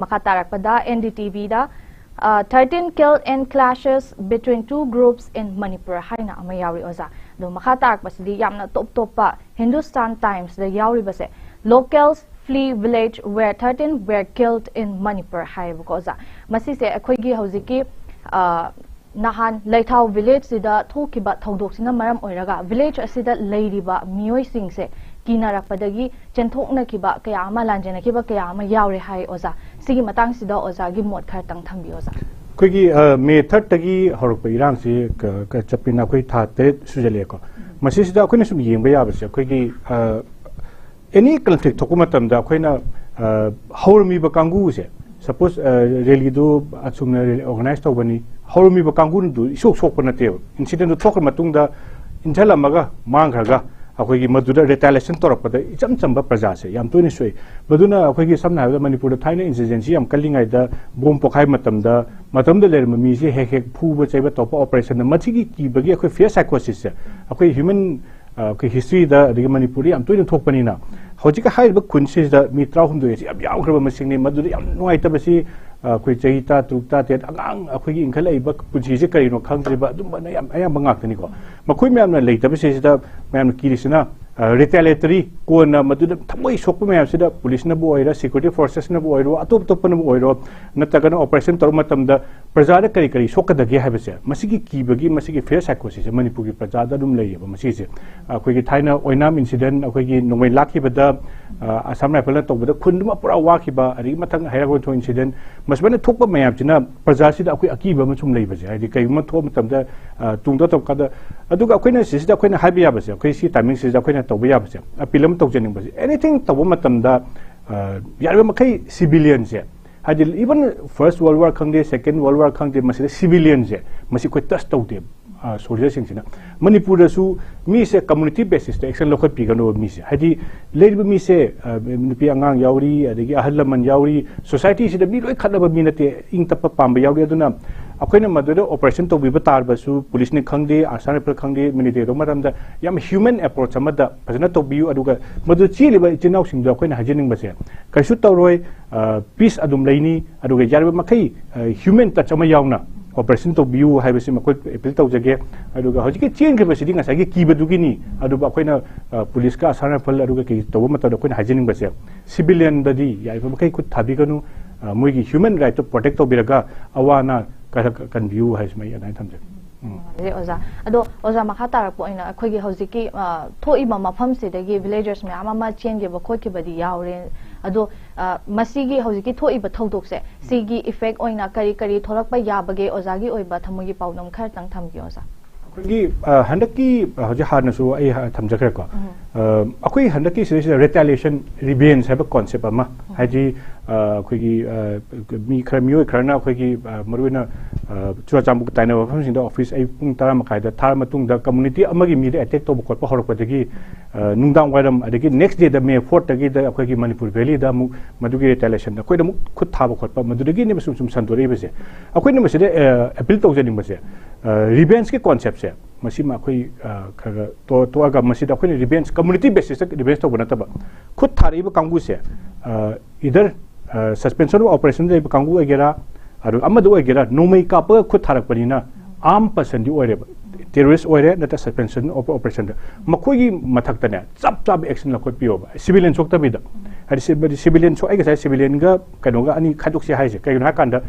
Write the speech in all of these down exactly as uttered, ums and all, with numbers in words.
ꯃꯈꯥ ꯇꯥꯔꯛꯄꯗ N D T Vꯗ, uh, thirteen killed in clashes between two groups in Manipur ꯍꯥꯏꯅ ꯑꯃ ꯌꯥꯎꯔꯤ ꯑꯣꯖꯥ꯫ ꯑꯗꯣ ꯃꯈꯥ ꯇꯥꯔꯛꯄꯁꯤꯗꯤ ꯌꯥꯝꯅ ꯇꯣꯞ ꯇꯣꯞꯄ Hindustan Timesꯗ ꯌꯥꯎꯔꯤꯕꯁꯦ, "Locals flee village where thirteen were killed in Manipur" ꯍꯥꯏꯌꯦꯕꯀꯣ ꯑꯣꯖꯥ꯫ ꯃꯁꯤꯁꯦ ꯑꯩꯈꯣꯏꯒꯤ ꯍꯧꯖꯤꯛꯀꯤ, uh, ꯅꯍꯥꯟ ꯂꯩꯊꯥꯎ villageꯁꯤꯗ ꯊꯣꯛꯈꯤꯕ ꯊꯧꯗꯣꯛꯁꯤꯅ ꯃꯔꯝ ꯑꯣꯏꯔꯒ village ꯑꯁꯤꯗ ꯂꯩꯔꯤꯕ ꯃꯤꯑꯣꯏꯁꯤꯡꯁꯦ ꯀꯤꯅꯔꯛꯄꯗꯒꯤ ꯆꯦꯟꯊꯣꯛꯅꯈꯤꯕ ꯀꯌꯥ ꯑꯃ, ꯂꯥꯟꯖꯦꯟꯅꯈꯤꯕ ꯀꯌꯥ ꯑꯃ ꯌꯥꯎꯔꯦ ꯍꯥꯏ ꯑꯣꯖꯥ꯫ ꯁꯤꯒꯤ ꯃꯇꯥꯡꯁꯤꯗ ꯑꯣꯖꯥꯒꯤ ꯃꯣꯠ ꯈꯔꯇꯪ ꯊꯝꯕꯤꯌꯨ ꯑꯣꯖꯥ꯫ ꯑꯩꯈꯣꯏꯒꯤ, ꯑ, May thirdꯇꯒꯤ ꯍꯧꯔꯛꯄ ꯏꯔꯥꯡꯁꯤ ꯀ-, ꯀ-, ꯆꯠꯄꯅ ꯑꯩꯈꯣꯏ ꯊꯥ ꯇꯔꯦꯠ ꯁꯨꯖꯜꯂꯛꯑꯦꯀꯣ꯫ ꯃꯁꯤꯁꯤꯗ ꯑꯩꯈꯣꯏꯅ ꯁꯨꯝ ꯌꯦꯡꯕ ꯌꯥꯕꯁꯦ, ꯑꯩꯈꯣꯏꯒꯤ, ꯑ, any conflict ꯊꯣꯛꯄ ꯃꯇꯝꯗ ꯑꯩꯈꯣꯏꯅ, ꯑ, ꯍꯧꯔꯝꯃꯤꯕ ꯀꯥꯡꯕꯨꯁꯦ, suppose, ꯑ, rallyꯗꯨ ꯑꯁꯨꯝꯅ rally organize ꯇꯧꯕꯅꯤ, ꯍꯧꯔꯝꯃꯤꯕ ꯀꯥꯡꯕꯨꯗꯨ ꯏꯁꯣꯛ ꯁꯣꯛꯄ ꯅꯠꯇꯦꯕ꯫ Incidentꯗꯨ ꯊꯣꯛꯈ꯭ꯔ ꯃꯇꯨꯡꯗ ꯏꯟꯊꯜꯂꯝꯃꯒ ꯃꯥꯡꯈ꯭ꯔꯒ ꯑꯩꯈꯣꯏꯒꯤ ꯃꯗꯨꯗ retaliation ꯇꯧꯔꯛꯄꯗ ꯏꯆꯝ ꯆꯝꯕ ꯄ꯭ꯔꯖꯥꯁꯦ ꯌꯥꯝ ꯇꯣꯏꯅ ꯁꯣꯛꯏ꯫ ꯃꯗꯨꯅ ꯑꯩꯈꯣꯏꯒꯤ ꯁꯝꯅ ꯍꯥꯏꯔꯕꯗ ꯃꯅꯤꯄꯨꯔꯗ ꯊꯥꯏꯅ insurgency ꯌꯥꯝ ꯀꯜꯂꯤꯉꯩꯗ ꯕꯣꯝ ꯄꯣꯈꯥꯏꯕ ꯃꯇꯝꯗ, ꯃꯇꯝꯗ ꯂꯩꯔꯝꯕ ꯃꯤꯁꯦ ꯍꯦꯛ ꯍꯦꯛ ꯐꯨꯕ ꯆꯩꯕ ꯇꯧꯔꯛꯄ operationꯗ ꯃꯁꯤꯒꯤ ꯀꯤꯕꯒꯤ ꯑꯩꯈꯣꯏ fear psychosisꯁꯦ ꯑꯩꯈꯣꯏ human, ꯑ, ꯑꯩꯈꯣꯏ historyꯗ ꯑꯗꯒꯤ ꯃꯅꯤꯄꯨꯔꯗ ꯌꯥꯝ ꯇꯣꯏꯅ ꯊꯣꯛꯄꯅꯤꯅ, ꯍꯧꯖꯤꯛꯀꯤ ꯍꯥꯏꯔꯤꯕ ꯈꯨꯟꯁꯤꯗ ꯃꯤ ꯇꯔꯥꯍꯨꯝꯗꯣꯏ ꯑꯁꯤ ꯌꯥꯝ ꯌꯥꯝꯈ꯭ꯔꯕ ꯃꯁꯤꯡꯅꯤ꯫ ꯃꯗꯨꯗ ꯌꯥꯝ ꯅꯨꯡꯉꯥꯏꯇꯕꯁꯤ, ꯑ, ꯑꯩꯈꯣꯏ ꯆꯍꯤ ꯇꯔꯥꯇꯔꯨꯛ, ꯇꯔꯥꯇꯔꯦꯠ ꯑꯉꯥꯡ ꯑꯩꯈꯣꯏꯒꯤ ꯏꯟꯈꯠꯂꯛꯏꯕ ꯄꯨꯟꯁꯤꯁꯦ ꯀꯔꯤꯅꯣ ꯈꯪꯗ꯭ꯔꯤꯕ ꯑꯗꯨꯝꯕꯅ ꯌꯥꯝ ꯑꯌꯥꯝꯕ ꯉꯥꯛꯇꯅꯤꯀꯣ꯫ ꯃꯈꯣꯏ ꯃꯌꯥꯝꯅ ꯂꯩꯇꯕꯁꯤꯗꯩꯁꯤꯗ ꯃꯌꯥꯝꯅ ꯀꯤꯔꯤꯁꯤꯅ, ꯑ, retaliatory ꯀꯣꯟꯅ ꯃꯗꯨꯗ ꯊꯃꯣꯏ ꯁꯣꯛꯄ ꯃꯌꯥꯝꯁꯤꯗ policeꯅꯕꯨ ꯑꯣꯏꯔꯣ, security forcesꯅꯕꯨ ꯑꯣꯏꯔꯣ, ꯑꯇꯣꯞ ꯑꯇꯣꯞꯄꯅꯕꯨ ꯑꯣꯏꯔꯣ, ꯅꯠꯇ꯭ꯔꯒꯅ operation ꯇꯧꯔꯛꯄ ꯃꯇꯝꯗ ꯄ꯭ꯔꯖꯥꯗ ꯀꯔꯤ ꯀꯔꯤ ꯁꯣꯛꯀꯗꯒꯦ ꯍꯥꯏꯕꯁꯦ, ꯃꯁꯤꯒꯤ ꯀꯤꯕꯒꯤ, ꯃꯁꯤꯒꯤ fear psychosisꯁꯦ ꯃꯅꯤꯄꯨꯔꯒꯤ ꯄ꯭ꯔꯖꯥꯗ ꯑꯗꯨꯝ ꯂꯩꯌꯦꯕ꯫ ꯃꯁꯤꯁꯦ ꯑꯩꯈꯣꯏꯒꯤ ꯊꯥꯏꯅ ꯑꯣꯏꯅꯥꯝ incident, ꯑꯩꯈꯣꯏꯒꯤ ꯅꯣꯡꯃꯩ ꯂꯥꯛꯈꯤꯕꯗ, ꯑ, Assam Riflesꯅ ꯇꯧꯕꯗ ꯈꯨꯟꯗꯨꯃ ꯄꯨꯔꯥ ꯋꯥꯈꯤꯕ, ꯑꯗꯒꯤ ꯃꯊꯪ ꯍꯩꯔꯥꯡꯒꯣꯏ ꯊꯣꯡ incident, ꯃꯁꯨꯃꯥꯏꯅ ꯊꯣꯛꯄ ꯃꯌꯥꯝꯁꯤꯅ ꯄ꯭ꯔꯖꯥꯁꯤꯗ ꯑꯩꯈꯣꯏ ꯑꯀꯤꯕ ꯑꯃ ꯁꯨꯝ ꯂꯩꯕꯁꯦ, ꯍꯥꯏꯗꯤ ꯀꯔꯤꯒꯨꯝꯕ ꯊꯣꯛꯄ ꯃꯇꯝꯗ, ꯑ, ꯇꯨꯡꯗ ꯇꯧꯔꯀꯥꯟꯗ, ꯑꯗꯨꯒ ꯑꯩꯈꯣꯏꯅ ꯁꯤꯁꯤꯗ ꯑꯩꯈꯣꯏꯅ ꯍꯥꯏꯕ ꯌꯥꯕꯁꯦ, ꯑꯩꯈꯣꯏ ꯁꯤ timingꯁꯤꯗ ꯑꯩꯈꯣꯏꯅ ꯇꯧꯕ ꯌꯥꯕꯁꯦ, appeal ꯑꯃ ꯇꯧꯖꯅꯤꯡꯕꯁꯦ, anything ꯇꯧꯕ ꯃꯇꯝꯗ, ꯑ, ꯌꯥꯔꯤꯕ ꯃꯈꯩ civilianꯁꯦ, ꯍꯥꯏꯗꯤ even First World War ꯈꯪꯗꯦ, Second World War ꯈꯪꯗꯦ, ꯃꯁꯤꯗ civilianꯁꯦ ꯃꯁꯤ ꯑꯩꯈꯣꯏ touch ꯇꯧꯗꯦꯕ꯫ ꯑ, soldierꯁꯤꯡꯁꯤꯅ ꯃꯅꯤꯄꯨꯔꯗꯁꯨ ꯃꯤꯁꯦ community basisꯇ action ꯂꯧꯈꯠꯄꯤꯒꯅꯣꯕ꯫ ꯃꯤꯁꯦ ꯍꯥꯏꯗꯤ ꯂꯩꯔꯤꯕ ꯃꯤꯁꯦ, ꯑ, ꯅꯨꯄꯤ ꯑꯉꯥꯡ ꯌꯥꯎꯔꯤ, ꯑꯗꯒꯤ ꯑꯍꯜ ꯂꯃꯟ ꯌꯥꯎꯔꯤ, societyꯁꯤꯗ ꯃꯤ ꯂꯣꯏ ꯈꯠꯅꯕ ꯃꯤ ꯅꯠꯇꯦ, ꯏꯪ ꯇꯞꯄ ꯄꯥꯝꯕ ꯌꯥꯎꯔꯤ꯫ ꯑꯗꯨꯅ ꯑꯩꯈꯣꯏꯅ ꯃꯗꯨꯗ ꯑꯣꯄꯔꯦꯁꯟ ꯇꯧꯕꯤꯕ ꯇꯥꯔꯕꯁꯨ, ꯄꯨꯂꯤꯁꯅꯤ ꯈꯪꯗꯦ, ꯑꯁꯥꯝ ꯔꯥꯏꯐꯜ ꯈꯪꯗꯦ, ꯃꯤꯂꯤꯇꯔꯤ ꯇꯧꯕ ꯃꯇꯝꯗ ꯌꯥꯝ ꯍ꯭ꯌꯨꯃꯦꯟ ꯑꯦꯄ꯭ꯔꯣꯆ ꯑꯃꯗ ꯐꯖꯅ ꯇꯧꯕꯤꯌꯨ꯫ ꯑꯗꯨꯒ ꯃꯗꯨ ꯆꯦꯜꯂꯤꯕ ꯏꯆꯤꯟ ꯏꯅꯥꯎꯁꯤꯡꯗꯣ ꯑꯩꯈꯣꯏꯅ ꯍꯥꯏꯖꯅꯤꯡꯕꯁꯦ, ꯀꯩꯁꯨ ꯇꯧꯔꯣꯏ, ꯄꯤꯁ ꯑꯗꯨꯝ ꯂꯩꯅꯤ꯫ ꯑꯗꯨꯒ ꯌꯥꯔꯤꯕ ꯃꯈꯩ ꯍ꯭ꯌꯨꯃꯦꯟ ꯇꯆ ꯑꯃ ꯌꯥꯎꯅ ꯑꯣꯄꯔꯦꯁꯟ ꯇꯧꯕꯤꯌꯨ ꯍꯥꯏꯕꯁꯤ ꯃꯈꯣꯏ ꯑꯦꯄꯤꯜ ꯇꯧꯖꯒꯦ꯫ ꯑꯗꯨꯒ ꯍꯧꯖꯤꯛꯀꯤ ꯆꯦꯟꯈ꯭ꯔꯤꯕꯁꯤꯗꯤ ꯉꯁꯥꯏꯒꯤ ꯀꯤꯕꯗꯨꯒꯤꯅꯤ꯫ ꯑꯗꯨꯕꯨ ꯑꯩꯈꯣꯏꯅ ꯄꯨꯂꯤꯁꯀ ꯑꯁꯥꯝ ꯔꯥꯏꯐꯜ ꯑꯗꯨꯒ ꯀꯩ ꯇꯧꯕ ꯃꯇꯝꯗ ꯑꯩꯈꯣꯏꯅ ꯍꯥꯏꯖꯅꯤꯡꯕꯁꯦ, ꯁꯤꯚꯤꯂꯤꯌꯟꯗꯗꯤ ꯌꯥꯔꯤꯕ ꯃꯈꯩ ꯈꯨꯠ ꯊꯥꯕꯤꯒꯅꯨ꯫ ꯃꯣꯏꯒꯤ ꯍ꯭ꯌꯨꯃꯦꯟ ꯔꯥꯏꯠꯇꯨ ꯄ꯭ꯔꯣꯇꯦꯛ ꯇꯧꯕꯤꯔꯒ ꯑꯋꯥ ꯑꯅꯥ ꯈꯔ ꯀꯟꯕꯤꯌꯨ ꯍꯥꯏꯁꯤꯃ ꯑꯩ ꯑꯗꯨꯃꯥꯏꯅ ꯊꯝꯖꯒꯦ꯫ ꯎꯝ꯫ ꯑꯗꯩ ꯑꯣꯖꯥ, ꯑꯗꯣ ꯑꯣꯖꯥ, ꯃꯈꯥ ꯇꯥꯔꯛꯄ ꯑꯣꯏꯅ ꯑꯩꯈꯣꯏꯒꯤ ꯍꯧꯖꯤꯛꯀꯤ, ꯑ, ꯊꯣꯛꯏꯕ ꯃꯐꯝꯁꯤꯗꯒꯤ ꯚꯤꯂꯦꯖꯔꯁ ꯃꯌꯥꯝ ꯑꯃ ꯆꯦꯟꯈꯤꯕ ꯈꯣꯠꯈꯤꯕꯗꯤ ꯌꯥꯎꯔꯦ꯫ ꯑꯗꯣ, ꯑ, ꯃꯁꯤꯒꯤ ꯍꯧꯖꯤꯛꯀꯤ ꯊꯣꯛꯏꯕ ꯊꯧꯗꯣꯛꯁꯦ, ꯁꯤꯒꯤ ꯏꯐꯦꯛ ꯑꯣꯏꯅ ꯀꯔꯤ ꯀꯔꯤ ꯊꯣꯛꯂꯛꯄ ꯌꯥꯕꯒꯦ? ꯑꯣꯖꯥꯒꯤ ꯑꯣꯏꯕ ꯊꯃꯣꯏꯒꯤ ꯄꯥꯎꯗꯝ ꯈꯔꯇꯪ ꯊꯝꯕꯤꯌꯨ, ꯑꯣꯖꯥ꯫ ꯑꯩꯈꯣꯏꯒꯤ, ꯑ, ꯍꯟꯗꯛꯀꯤ, ꯑ, ꯍꯧꯖꯤꯛ ꯍꯥꯟꯅꯁꯨ ꯑꯩ ꯍꯥ-, ꯊꯝꯖꯈ꯭ꯔꯦꯀꯣ꯫ ꯑ, ꯑꯩꯈꯣꯏ ꯍꯟꯗꯛꯀꯤ ꯁꯤꯗꯩꯁꯤꯗ ꯔꯤꯇꯥꯂꯤꯌꯦꯁꯟ, ꯔꯤꯚꯦꯟꯖ ꯍꯥꯏꯕ ꯀꯣꯟꯁꯦꯞ ꯑꯃ, ꯍꯥꯏꯗꯤ, ꯑ, ꯑꯩꯈꯣꯏꯒꯤ, ꯑ, ꯃꯤ ꯈꯔ, ꯃꯤꯑꯣꯏ ꯈꯔꯅ ꯑꯩꯈꯣꯏꯒꯤ, ꯑ, ꯃꯔꯨꯑꯣꯏꯅ, ꯑ, ꯆꯨꯔꯥꯆꯥꯟꯄꯨꯔ ꯇꯥꯏꯅꯕ ꯃꯐꯝꯁꯤꯡꯗ ꯑꯣꯐꯤꯁ ꯑꯩ ꯄꯨꯡ ꯇꯔꯥ ꯃꯈꯥꯏꯗ ꯊꯥꯔ ꯃꯇꯨꯡꯗ ꯀꯝꯃꯨꯅꯤꯇꯤ ꯑꯃꯒꯤ ꯃꯤꯗ ꯑꯦꯇꯦꯛ ꯇꯧꯕ ꯈꯣꯠꯄ ꯍꯧꯔꯛꯄꯗꯒꯤ, ꯑ, ꯅꯨꯡꯗꯥꯡ ꯋꯥꯏꯔꯝ, ꯑꯗꯒꯤ ꯅꯦꯛꯁ ꯗꯦꯗ ꯃꯦ ꯐꯣꯔꯠꯇꯒꯤꯗ ꯑꯩꯈꯣꯏꯒꯤ ꯃꯅꯤꯄꯨꯔ ꯚꯦꯂꯤꯗ ꯑꯃꯨꯛ ꯃꯗꯨꯒꯤ ꯔꯤꯇꯥꯂꯤꯌꯦꯁꯟꯗ ꯑꯩꯈꯣꯏꯗ ꯑꯃꯨꯛ ꯈꯨꯠ ꯊꯥꯕ ꯈꯣꯠꯄ, ꯃꯗꯨꯗꯒꯤꯅꯦꯕ ꯁꯨꯝ ꯁꯨꯝ ꯁꯟꯗꯣꯔꯛꯏꯕꯁꯦ꯫ ꯑꯩꯈꯣꯏꯅ ꯃꯁꯤꯗ, ꯑ, ꯑꯦꯄꯤꯜ ꯇꯧꯖꯅꯤꯡꯕꯁꯦ, ꯑ, ꯔꯤꯚꯦꯟꯖꯀꯤ ꯀꯣꯟꯁꯦꯞꯁꯦ ꯃꯁꯤꯃ ꯑꯩꯈꯣꯏ, ꯑ, ꯈꯔ ꯈꯔ ꯇꯣ-, ꯇꯣꯛꯑꯒ ꯃꯁꯤꯗ ꯑꯩꯈꯣꯏꯅ ꯔꯤꯚꯦꯟꯖ, ꯀꯝꯃꯨꯅꯤꯇꯤ ꯕꯦꯁꯤꯁꯇ ꯔꯤꯚꯦꯟꯖ ꯇꯧꯕ ꯅꯠꯇꯕ, ꯈꯨꯠ ꯊꯥꯔꯛꯏꯕ ꯀꯥꯡꯕꯨꯁꯦ, ꯑ, ꯏꯗꯔ, ꯑ, ꯁꯁꯄꯦꯟꯁꯟ ꯑꯣꯐ ꯑꯣꯄꯔꯦꯁꯟ ꯂꯩꯕ ꯀꯥꯡꯕꯨ ꯑꯣꯏꯒꯦꯔꯥ, ꯑꯗꯨꯒ ꯑꯃꯗ ꯑꯣꯏꯒꯦꯔꯥ, ꯅꯣꯡꯃꯩ ꯀꯥꯞꯄꯒ ꯈꯨꯠ ꯊꯥꯔꯛꯄꯅꯤꯅ ꯑꯥꯔꯝ ꯄꯔꯁꯟꯗꯤ ꯑꯣꯏꯔꯦꯕ, ꯇꯦꯔꯣꯔꯤꯁ ꯑꯣꯏꯔꯦ ꯅꯠꯇ꯭ꯔ ꯁꯁꯄꯦꯟꯁꯟ ꯑꯣꯐ ꯑꯣꯄꯔꯦꯁꯟꯗ꯫ ꯃꯈꯣꯏꯒꯤ ꯃꯊꯛꯇꯅꯦ ꯆꯞ ꯆꯥꯕ ꯑꯦꯛꯁꯟ ꯂꯧꯈꯠꯄꯤꯌꯣꯕ, ꯁꯤꯚꯤꯂꯤꯌꯟ ꯁꯣꯛꯇꯕꯤꯗ꯫ ꯍꯥꯏꯗꯤ ꯁꯤ-, ꯁꯤꯚꯤꯂꯤꯌꯟ ꯁꯣꯛ-, ꯑꯩ ꯉꯁꯥꯏ ꯁꯤꯚꯤꯂꯤꯌꯟꯒ ꯀꯩꯅꯣꯒ ꯑꯅꯤ ꯈꯥꯏꯗꯣꯛꯁꯦ ꯍꯥꯏꯁꯦ ꯀꯩꯒꯤꯅꯣ ꯍꯥꯏ ꯀꯥꯟꯗ,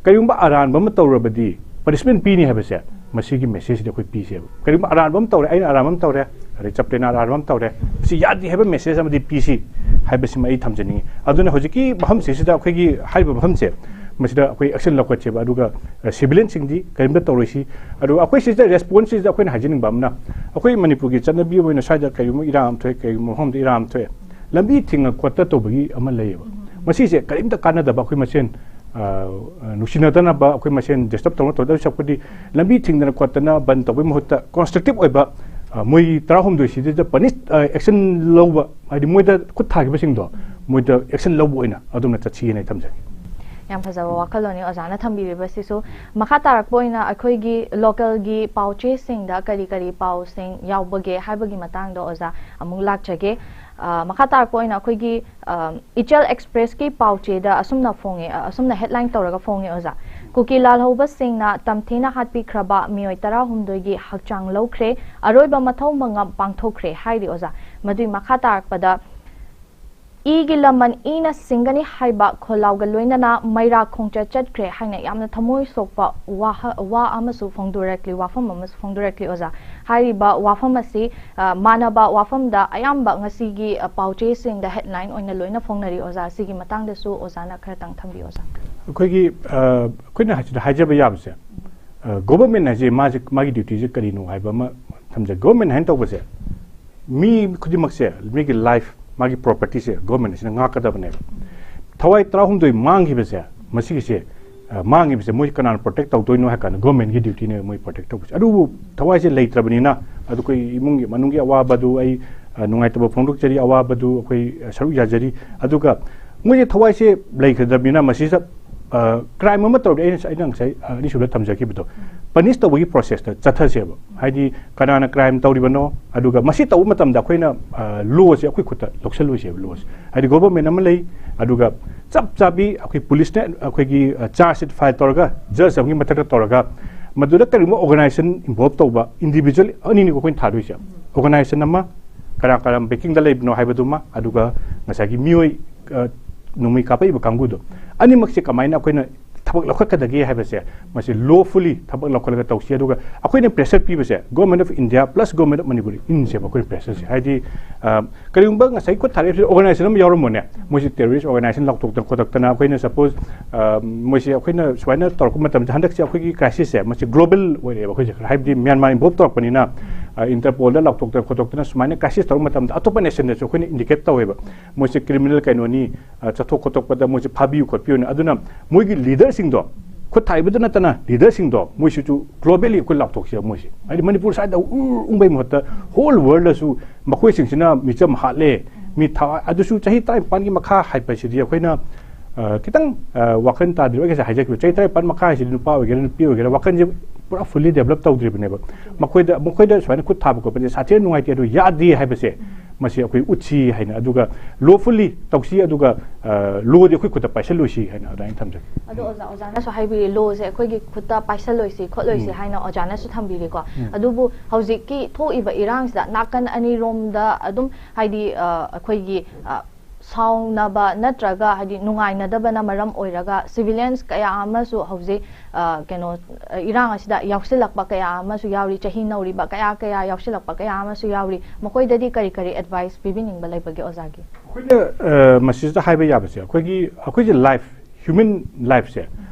ꯀꯔꯤꯒꯨꯝꯕ ꯑꯔꯥꯟꯕ ꯑꯃ ꯇꯧꯔꯕꯗꯤ ꯄꯅꯤꯁꯃꯦꯟ ꯄꯤꯅꯤ ꯍꯥꯏꯕꯁꯦ ꯃꯁꯤꯒꯤ ꯃꯦꯁꯦꯖꯁꯤꯗꯤ ꯑꯩꯈꯣꯏ ꯄꯤꯁꯦꯕ꯫ ꯀꯔꯤꯒꯨꯝꯕ ꯑꯔꯥꯟꯕ ꯑꯃ ꯇꯧꯔꯦ, ꯑꯩꯅ ꯑꯔꯥꯟꯕ ꯑꯃ ꯇꯧꯔꯦ, ꯑꯗꯩ ꯆꯞꯇꯦꯅ ꯑꯔꯥꯟꯕ ꯑꯃ ꯇꯧꯔꯦ, ꯁꯤ ꯌꯥꯗꯦ ꯍꯥꯏꯕ ꯃꯦꯁꯦꯖ ꯑꯃꯗꯤ ꯄꯤꯁꯤ ꯍꯥꯏꯕꯁꯤꯃ ꯑꯩ ꯊꯝꯖꯅꯤꯡꯉꯤ꯫ ꯑꯗꯨꯅ ꯍꯧꯖꯤꯛꯀꯤ ꯃꯐꯝꯁꯤꯁꯤꯗ, ꯑꯩꯈꯣꯏꯒꯤ ꯍꯥꯏꯔꯤꯕ ꯃꯐꯝꯁꯦ, ꯃꯁꯤꯗ ꯑꯩꯈꯣꯏ ꯑꯦꯛꯁꯟ ꯂꯧꯈꯠꯁꯦꯕ꯫ ꯑꯗꯨꯒ, ꯑ, ꯁꯤꯚꯤꯂꯤꯌꯟꯁꯤꯡꯗꯤ ꯀꯔꯤꯝꯇ ꯇꯧꯔꯣꯏꯁꯤ꯫ ꯑꯗꯨꯒ ꯑꯩꯈꯣꯏ ꯁꯤꯗ ꯔꯦꯁꯄꯣꯟꯁꯁꯤꯗ ꯑꯩꯈꯣꯏꯅ ꯍꯥꯏꯖꯅꯤꯡꯕ ꯑꯃꯅ, ꯑꯩꯈꯣꯏ ꯃꯅꯤꯄꯨꯔꯒꯤ ꯆꯠꯅꯕꯤ ꯑꯣꯏꯅ ꯁ꯭ꯋꯥꯏꯗ ꯀꯔꯤꯒꯨꯝꯕ ꯏꯔꯥꯡ ꯑꯃ ꯊꯣꯛꯑꯦ, ꯀꯔꯤꯒꯨꯝꯕ ꯃꯐꯝꯗ ꯏꯔꯥꯡ ꯑꯃ ꯊꯣꯛꯑꯦ, ꯂꯝꯕꯤ ꯊꯤꯡꯉ ꯈꯣꯠꯇ ꯇꯧꯕꯒꯤ ꯑꯃ ꯂꯩꯌꯦꯕ꯫ ꯃꯁꯤꯁꯦ ꯀꯔꯤꯝꯇ ꯀꯥꯟꯅꯗꯕ, ꯑꯩꯈꯣꯏ ꯃꯁꯦꯟ, ꯑ, ꯑ, ꯅꯨꯡꯁꯤꯅꯗꯅꯕ, ꯑꯩꯈꯣꯏ ꯃꯁꯦꯟ ꯗꯤꯁꯇꯔꯕ ꯇꯧꯅ ꯇꯧꯗꯣꯏ ꯁꯔꯨꯛꯄꯨꯗꯤ ꯂꯝꯕꯤ ꯊꯤꯡꯗꯅ ꯈꯣꯠꯇꯅ ꯕꯟ ꯇꯧꯕꯒꯤ ꯃꯍꯨꯠꯇ ꯀꯣꯟꯁꯇ꯭ꯔꯛꯇꯤꯞ ꯑꯣꯏꯕ, ꯑ, ꯃꯣꯏ ꯇꯔꯥꯍꯨꯝꯗꯣꯏꯁꯤꯗ ꯄꯅꯤꯁ, ꯑ, ꯑꯦꯛꯁꯟ ꯂꯧꯕ, ꯍꯥꯏꯗꯤ ꯃꯣꯏꯗ ꯈꯨꯠ ꯊꯥꯈꯤꯕꯁꯤꯡꯗꯣ ꯃꯣꯏꯗ ꯑꯦꯛꯁꯟ ꯂꯧꯕ ꯑꯣꯏꯅ ꯑꯗꯣꯝꯅ ꯆꯠꯁꯤꯅ ꯑꯩ ꯊꯝꯖꯒꯦ꯫ ꯌꯥꯝ ꯐꯖꯕ ꯋꯥꯈꯜꯂꯣꯟꯅꯤ ꯑꯣꯖꯥꯅ ꯊꯝꯕꯤꯔꯤꯕꯁꯤꯁꯨ꯫ ꯃꯈꯥ ꯇꯥꯔꯛꯄ ꯑꯣꯏꯅ ꯑꯩꯈꯣꯏꯒꯤ ꯂꯣꯀꯦꯜꯒꯤ ꯄꯥꯎ ꯆꯦꯁꯤꯡꯗ ꯀꯔꯤ ꯀꯔꯤ ꯄꯥꯎꯁꯤꯡ ꯌꯥꯎꯕꯒꯦ ꯍꯥꯏꯕꯒꯤ ꯃꯇꯥꯡꯗ ꯑꯣꯖꯥ ꯑꯃꯨꯛ ꯂꯥꯛꯆꯒꯦ꯫ ꯑ, ꯃꯈꯥ ꯇꯥꯔꯛꯄ ꯑꯣꯏꯅ ꯑꯩꯈꯣꯏꯒꯤ, ꯑ, ꯏꯆꯦꯜ ꯑꯦꯛꯁꯄ꯭ꯔꯦꯁꯀꯤ ꯄꯥꯎ ꯆꯦꯗ ꯑꯁꯨꯝꯅ ꯐꯣꯡꯉꯦ, ꯑ, ꯑꯁꯨꯝꯅ ꯍꯦꯗꯂꯥꯏꯟ ꯇꯧꯔꯒ ꯐꯣꯡꯉꯦ ꯑꯣꯖꯥ: "ꯀꯨꯀꯤ ꯂꯥꯜꯍꯧꯕꯁꯤꯡꯅ ꯇꯝꯊꯤꯅ ꯍꯥꯠꯄꯤꯈ꯭ꯔꯕ ꯃꯤꯑꯣꯏ ꯇꯔꯥꯍꯨꯝꯗꯣꯏꯒꯤ ꯍꯛꯆꯥꯡ ꯂꯧꯈ꯭ꯔꯦ, ꯑꯔꯣꯏꯕ ꯃꯊꯧ ꯃꯉꯝ ꯄꯥꯡꯊꯣꯛꯈ꯭ꯔꯦ" ꯍꯥꯏꯔꯤ ꯑꯣꯖꯥ꯫ ꯃꯗꯨꯏ ꯃꯈꯥ ꯇꯥꯔꯛꯄꯗ, "ꯏꯒꯤ ꯂꯃꯟ ꯏꯅ ꯁꯤꯡꯒꯅꯤ" ꯍꯥꯏꯕ ꯈꯣꯜꯂꯥꯎꯒ ꯂꯣꯏꯅꯅ ꯃꯩꯔꯥ ꯈꯣꯡꯆꯠ ꯆꯠꯈ꯭ꯔꯦ ꯍꯥꯏꯅ ꯌꯥꯝꯅ ꯊꯃꯣꯏ ꯁꯣꯛꯄ ꯋꯥꯍ-, ꯋꯥ ꯑꯃꯁꯨ ꯐꯣꯡꯗꯣꯔꯛꯂꯤ, ꯋꯥꯐꯝ ꯑꯃꯁꯨ ꯐꯣꯡꯗꯣꯔꯛꯂꯤ ꯑꯣꯖꯥ꯫ ꯍꯥꯏꯔꯤꯕ ꯋꯥꯐꯝ ꯑꯁꯤ, ꯑ, ꯃꯥꯟꯅꯕ ꯋꯥꯐꯝꯗ ꯑꯌꯥꯝꯕ ꯉꯁꯤꯒꯤ, ꯑ, ꯄꯥꯎ ꯆꯦꯁꯤꯡꯗ ꯍꯦꯗꯂꯥꯏꯟ ꯑꯣꯏꯅ ꯂꯣꯏꯅ ꯐꯣꯡꯅꯔꯤ ꯑꯣꯖꯥ꯫ ꯁꯤꯒꯤ ꯃꯇꯥꯡꯗꯁꯨ ꯑꯣꯖꯥꯅ ꯈꯔꯇꯪ ꯊꯝꯕꯤꯌꯨ ꯑꯣꯖꯥ꯫ ꯑꯩꯈꯣꯏꯒꯤ, ꯑ, ꯑꯩꯈꯣꯏꯅ ꯍꯥꯏꯁꯤꯗ ꯍꯥꯏꯖꯕ ꯌꯥꯕꯁꯦ, ꯒꯣꯚꯔꯟꯃꯦꯟ ꯍꯥꯏꯁꯦ ꯃꯥꯁꯦ, ꯃꯥꯒꯤ ꯗ꯭ꯌꯨꯇꯤꯁꯦ ꯀꯔꯤꯅꯣ ꯍꯥꯏꯕ ꯑꯃ ꯊꯝꯖꯒꯦ꯫ ꯒꯣꯚꯔꯟꯃꯦꯟ ꯍꯥꯏꯅ ꯇꯧꯕꯁꯦ, ꯃꯤ ꯈꯨꯗꯤꯡꯃꯛꯁꯦ, ꯃꯤꯒꯤ ꯂꯥꯏꯐ, ꯃꯥꯒꯤ ꯄ꯭ꯔꯣꯄꯔꯇꯤꯁꯦ ꯒꯣꯚꯔꯟꯃꯦꯟ ꯑꯁꯤꯅ ꯉꯥꯛꯀꯗꯕꯅꯦꯕ꯫ ꯊꯋꯥꯏ ꯇꯔꯥꯍꯨꯝꯗꯣꯏ ꯃꯥꯡꯈꯤꯕꯁꯦ, ꯃꯁꯤꯒꯤꯁꯦ, ꯑ, ꯃꯥꯡꯈꯤꯕꯁꯦ ꯃꯣꯏ ꯀꯅꯥꯅ ꯄ꯭ꯔꯣꯇꯦꯛ ꯇꯧꯗꯣꯏꯅꯣ ꯍꯥꯏ ꯀꯥꯟꯗ, ꯒꯣꯚꯔꯟꯃꯦꯟꯒꯤ ꯗ꯭ꯌꯨꯇꯤꯅꯦꯕ ꯃꯣꯏ ꯄ꯭ꯔꯣꯇꯦꯛ ꯇꯧꯕꯁꯦ꯫ ꯑꯗꯨꯕꯨ ꯊꯋꯥꯏꯁꯦ ꯂꯩꯇ꯭ꯔꯕꯅꯤꯅ, ꯑꯗꯨ ꯑꯩꯈꯣꯏ ꯏꯃꯨꯡꯒꯤ ꯃꯅꯨꯡꯒꯤ ꯑꯋꯥꯕꯗꯨ ꯑꯩ, ꯑ, ꯅꯨꯡꯉꯥꯏꯇꯕ ꯐꯣꯡꯗꯣꯛꯆꯔꯤ, ꯑꯋꯥꯕꯗꯨ ꯑꯩꯈꯣꯏ, ꯑ, ꯁꯔꯨꯛ ꯌꯥꯖꯔꯤ꯫ ꯑꯗꯨꯒ ꯃꯣꯏꯁꯦ ꯊꯋꯥꯏꯁꯦ ꯂꯩꯈ꯭ꯔꯕꯅꯤꯅ, ꯃꯁꯤꯗ, ꯑ, ꯀ꯭ꯔꯥꯏꯝ ꯑꯃ ꯇꯧꯔꯗꯤ, ꯑꯩꯅ, ꯑꯩꯅ ꯉꯁꯥꯏ, ꯑ, ꯑꯅꯤꯁꯨꯕꯗ ꯊꯝꯖꯈꯤꯕꯗꯣ, ꯄꯅꯤꯁ ꯇꯧꯕꯒꯤ ꯄ꯭ꯔꯣꯁꯦꯁꯇ ꯆꯠꯊꯁꯦꯕ꯫ ꯍꯥꯏꯗꯤ ꯀꯅꯥꯅ ꯀ꯭ꯔꯥꯏꯝ ꯇꯧꯔꯤꯕꯅꯣ, ꯑꯗꯨꯒ ꯃꯁꯤ ꯇꯧꯕ ꯃꯇꯝꯗ ꯑꯩꯈꯣꯏꯅ, ꯑ, ꯂꯣꯁꯦ ꯑꯩꯈꯣꯏ ꯈꯨꯠꯇ ꯂꯧꯁꯜꯂꯣꯏꯁꯦꯕ, ꯂꯣꯁꯦ꯫ ꯍꯥꯏꯗꯤ ꯒꯣꯚꯔꯟꯃꯦꯟ ꯑꯃ ꯂꯩ, ꯑꯗꯨꯒ ꯆꯞ ꯆꯥꯕꯤ ꯑꯩꯈꯣꯏ ꯄꯨꯂꯤꯁꯅ ꯑꯩꯈꯣꯏꯒꯤ, ꯑ, ꯆꯥꯔꯖ ꯁꯤꯠ ꯐꯥꯏꯜ ꯇꯧꯔꯒ, ꯖꯖ ꯑꯃꯒꯤ ꯃꯊꯛꯇ ꯇꯧꯔꯒ, ꯃꯗꯨꯗ ꯀꯔꯤꯒꯨꯝꯕ ꯑꯣꯔꯒꯅꯥꯏꯖꯦꯁꯟ ꯏꯟꯚꯣꯜꯕ ꯇꯧꯕ ꯏꯟꯗꯤꯚꯤꯖꯨꯋꯦꯜ ꯑꯅꯤꯅꯤꯀꯣ ꯑꯩꯈꯣꯏꯅ ꯊꯥꯗꯣꯏꯁꯦ꯫ ꯑꯣꯔꯒꯅꯥꯏꯖꯦꯁꯟ ꯑꯃ, ꯀꯅꯥ ꯀꯅꯥ ꯕꯦꯀꯤꯡꯗ ꯂꯩꯕꯅꯣ ꯍꯥꯏꯕꯗꯨꯃ, ꯑꯗꯨꯒ ꯉꯁꯥꯏꯒꯤ ꯃꯤꯑꯣꯏ, ꯑ, ꯅꯣꯡꯃꯩ ꯀꯥꯞꯄꯛꯏꯕ ꯀꯥꯡꯕꯨꯗꯣ, ꯑꯅꯤꯃꯛꯁꯦ ꯀꯃꯥꯏꯅ ꯑꯩꯈꯣꯏꯅ ꯊꯕꯛ ꯂꯧꯈꯠꯀꯗꯒꯦ ꯍꯥꯏꯕꯁꯦ, ꯃꯁꯤ ꯂꯣꯐꯨꯂꯤ ꯊꯕꯛ ꯂꯧꯈꯠꯂꯒ ꯇꯧꯁꯤ꯫ ꯑꯗꯨꯒ ꯑꯩꯈꯣꯏꯅ ꯄ꯭ꯔꯦꯁꯔ ꯄꯤꯕꯁꯦ, Government of India plus Government of Manipur ꯏꯟꯁꯦꯕ ꯑꯩꯈꯣꯏꯅ ꯄ꯭ꯔꯦꯁꯔꯁꯦ꯫ ꯍꯥꯏꯗꯤ, ꯑ, ꯀꯔꯤꯒꯨꯝꯕ ꯉꯁꯥꯏ ꯈꯨꯠ ꯊꯥꯔꯛꯏꯕꯁꯤ ꯑꯣꯔꯒꯅꯥꯏꯖꯦꯁꯟ ꯑꯃ ꯌꯥꯎꯔꯝꯃꯣꯅꯦ, ꯃꯣꯏꯁꯤ ꯇꯦꯔꯣꯔꯤꯁ ꯑꯣꯔꯒꯅꯥꯏꯖꯦꯁꯟ ꯂꯥꯎꯊꯣꯛꯇꯅ ꯈꯣꯠꯇꯣꯛꯇꯅ, ꯑꯩꯈꯣꯏꯅ ꯁꯄꯣꯁ, ꯑ, ꯃꯣꯏꯁꯤ ꯑꯩꯈꯣꯏꯅ ꯁꯨꯃꯥꯏꯅ ꯇꯧꯔꯛꯄ ꯃꯇꯝꯗ, ꯍꯟꯗꯛꯁꯦ ꯑꯩꯈꯣꯏꯒꯤ ꯀ꯭ꯔꯥꯏꯁꯤꯁꯁꯦ ꯃꯁꯤ ꯒ꯭ꯂꯣꯕꯦꯜ ꯑꯣꯏꯔꯛꯑꯦꯕ ꯑꯩꯈꯣꯏꯁꯦ, ꯍꯥꯏꯕꯗꯤ ꯃ꯭ꯌꯥꯟꯃꯥꯔ ꯏꯟꯚꯣꯜꯕ ꯇꯧꯔꯛꯄꯅꯤꯅ, ꯑ, ꯏꯟꯇꯔꯄꯣꯜꯗ ꯂꯥꯎꯊꯣꯛꯇꯅ ꯈꯣꯠꯇꯣꯛꯇꯅ ꯁꯨꯃꯥꯏꯅ ꯀ꯭ꯔꯥꯏꯁꯤꯁ ꯇꯧꯔꯛꯄ ꯃꯇꯝꯗ ꯑꯇꯣꯞꯄ ꯅꯦꯁꯟꯗꯁꯨ ꯑꯩꯈꯣꯏꯅ ꯏꯟꯗꯤꯀꯦꯠ ꯇꯧꯋꯦꯕ, ꯃꯣꯏꯁꯦ ꯀ꯭ꯔꯤꯃꯤꯅꯦꯜ ꯀꯩꯅꯣꯅꯤ, ꯑ, ꯆꯠꯊꯣꯛ ꯈꯣꯠꯇꯣꯛꯄꯗ ꯃꯣꯏꯁꯦ ꯐꯥꯕꯤꯌꯨ ꯈꯣꯠꯄꯤꯌꯨꯅ꯫ ꯑꯗꯨꯅ ꯃꯣꯏꯒꯤ ꯂꯤꯗꯔꯁꯤꯡꯗꯣ, ꯈꯨꯠ ꯊꯥꯔꯤꯕꯗꯨ ꯅꯠꯇꯅ ꯂꯤꯗꯔꯁꯤꯡꯗꯣ, ꯃꯣꯏꯁꯤꯁꯨ ꯒ꯭ꯂꯣꯕꯦꯜꯂꯤ ꯑꯩꯈꯣꯏ ꯂꯥꯎꯊꯣꯛꯁꯦꯕ ꯃꯣꯏꯁꯦ꯫ ꯍꯥꯏꯗꯤ ꯃꯅꯤꯄꯨꯔ ꯁ꯭ꯋꯥꯏꯗ ꯎꯔ ꯎꯪꯕꯩ ꯃꯍꯨꯠꯇ ꯍꯣꯜ ꯋꯥꯔꯜꯗꯁꯨ ꯃꯈꯣꯏꯁꯤꯡꯁꯤꯅ ꯃꯤꯆꯝ ꯍꯥꯠꯂꯦ, ꯃꯤ ꯊꯋꯥꯏ, ꯑꯗꯨꯁꯨ ꯆꯍꯤ ꯇꯔꯥꯅꯤꯄꯥꯟꯒꯤ ꯃꯈꯥ ꯍꯥꯏꯕꯁꯤꯗꯤ ꯑꯩꯈꯣꯏꯅ, ꯑ, ꯈꯤꯇꯪ, ꯑ, ꯋꯥꯈꯜ ꯇꯥꯗ꯭ꯔꯤꯕ ꯑꯩ ꯉꯁꯥꯏ ꯍꯥꯏꯖꯈꯤꯕ ꯆꯍꯤ ꯇꯔꯥꯅꯤꯄꯥꯟ ꯃꯈꯥꯏꯁꯤꯗꯤ ꯅꯨꯄꯥ ꯑꯣꯏꯒꯦꯔꯥ ꯅꯨꯄꯤ ꯑꯣꯏꯒꯦꯔꯥ ꯋꯥꯈꯜꯁꯦ ꯄꯨꯔꯥ fully develop ꯇꯧꯗ꯭ꯔꯤꯕꯅꯦꯕ꯫ ꯃꯈꯣꯏꯗ, ꯃꯈꯣꯏꯗ ꯁꯨꯃꯥꯏꯅ ꯈꯨꯠ ꯊꯥꯕ ꯈꯣꯠꯄꯁꯦ ꯁꯥꯊꯤꯅ ꯅꯨꯡꯉꯥꯏꯇꯦ, ꯑꯗꯨ ꯌꯥꯗꯦ ꯍꯥꯏꯕꯁꯦ ꯃꯁꯤ ꯑꯩꯈꯣꯏ ꯎꯠꯁꯤ ꯍꯥꯏꯅ, ꯑꯗꯨꯒ lawfully ꯇꯧꯁꯤ, ꯑꯗꯨꯒ, ꯑ, lawꯗꯤ ꯑꯩꯈꯣꯏ ꯈꯨꯠꯇ ꯄꯥꯏꯁꯜꯂꯣꯏꯁꯤ ꯍꯥꯏꯅ ꯑꯗꯨꯃꯥꯏꯅ ꯊꯝꯖꯒꯦ꯫ ꯑꯗꯣ ꯑꯣꯖꯥ, ꯑꯣꯖꯥꯅꯁꯨ ꯍꯥꯏꯕꯤꯔꯤ, lawꯁꯦ ꯑꯩꯈꯣꯏꯒꯤ ꯈꯨꯠꯇ ꯄꯥꯏꯁꯜꯂꯣꯏꯁꯤ ꯈꯣꯠꯂꯣꯏꯁꯤ ꯎꯝ꯫ ꯍꯥꯏꯅ ꯑꯣꯖꯥꯅꯁꯨ ꯊꯝꯕꯤꯔꯤꯀꯣ꯫ ꯎꯝ꯫ ꯑꯗꯨꯕꯨ ꯍꯧꯖꯤꯛꯀꯤ ꯊꯣꯛꯏꯕ ꯏꯔꯥꯡꯁꯤꯗ ꯅꯥꯀꯟ ꯑꯅꯤꯔꯣꯝꯗ ꯑꯗꯨꯝ ꯍꯥꯏꯗꯤ, ꯑ, ꯑꯩꯈꯣꯏꯒꯤ, ꯑ, ꯁꯥꯎꯅꯕ ꯅꯠꯇ꯭ꯔꯒ ꯍꯥꯏꯗꯤ ꯅꯨꯡꯉꯥꯏꯅꯗꯕꯅ ꯃꯔꯝ ꯑꯣꯏꯔꯒ civilians ꯀꯌꯥ ꯑꯃꯁꯨ ꯍꯧꯖꯤꯛ, ꯑ, ꯀꯩꯅꯣ, ꯑ, ꯏꯔꯥꯡ ꯑꯁꯤꯗ ꯌꯥꯎꯁꯤꯜꯂꯛꯄ ꯀꯌꯥ ꯑꯃꯁꯨ ꯌꯥꯎꯔꯤ, ꯆꯍꯤ ꯅꯧꯔꯤꯕ ꯀꯌꯥ ꯀꯌꯥ ꯌꯥꯎꯁꯤꯜꯂꯛꯄ ꯀꯌꯥ ꯑꯃꯁꯨ ꯌꯥꯎꯔꯤ꯫ ꯃꯈꯣꯏꯗꯗꯤ ꯀꯔꯤ ꯀꯔꯤ advice ꯄꯤꯕꯤꯅꯤꯡꯕ ꯂꯩꯕꯒꯦ ꯑꯣꯖꯥꯒꯤ? ꯑꯩꯈꯣꯏꯅ, ꯑ, ꯃꯁꯤꯗ ꯍꯥꯏꯕ ꯌꯥꯕꯁꯦ, ꯑꯩꯈꯣꯏꯒꯤ, ꯑꯩꯈꯣꯏꯒꯤ life, human lifeꯁꯦ,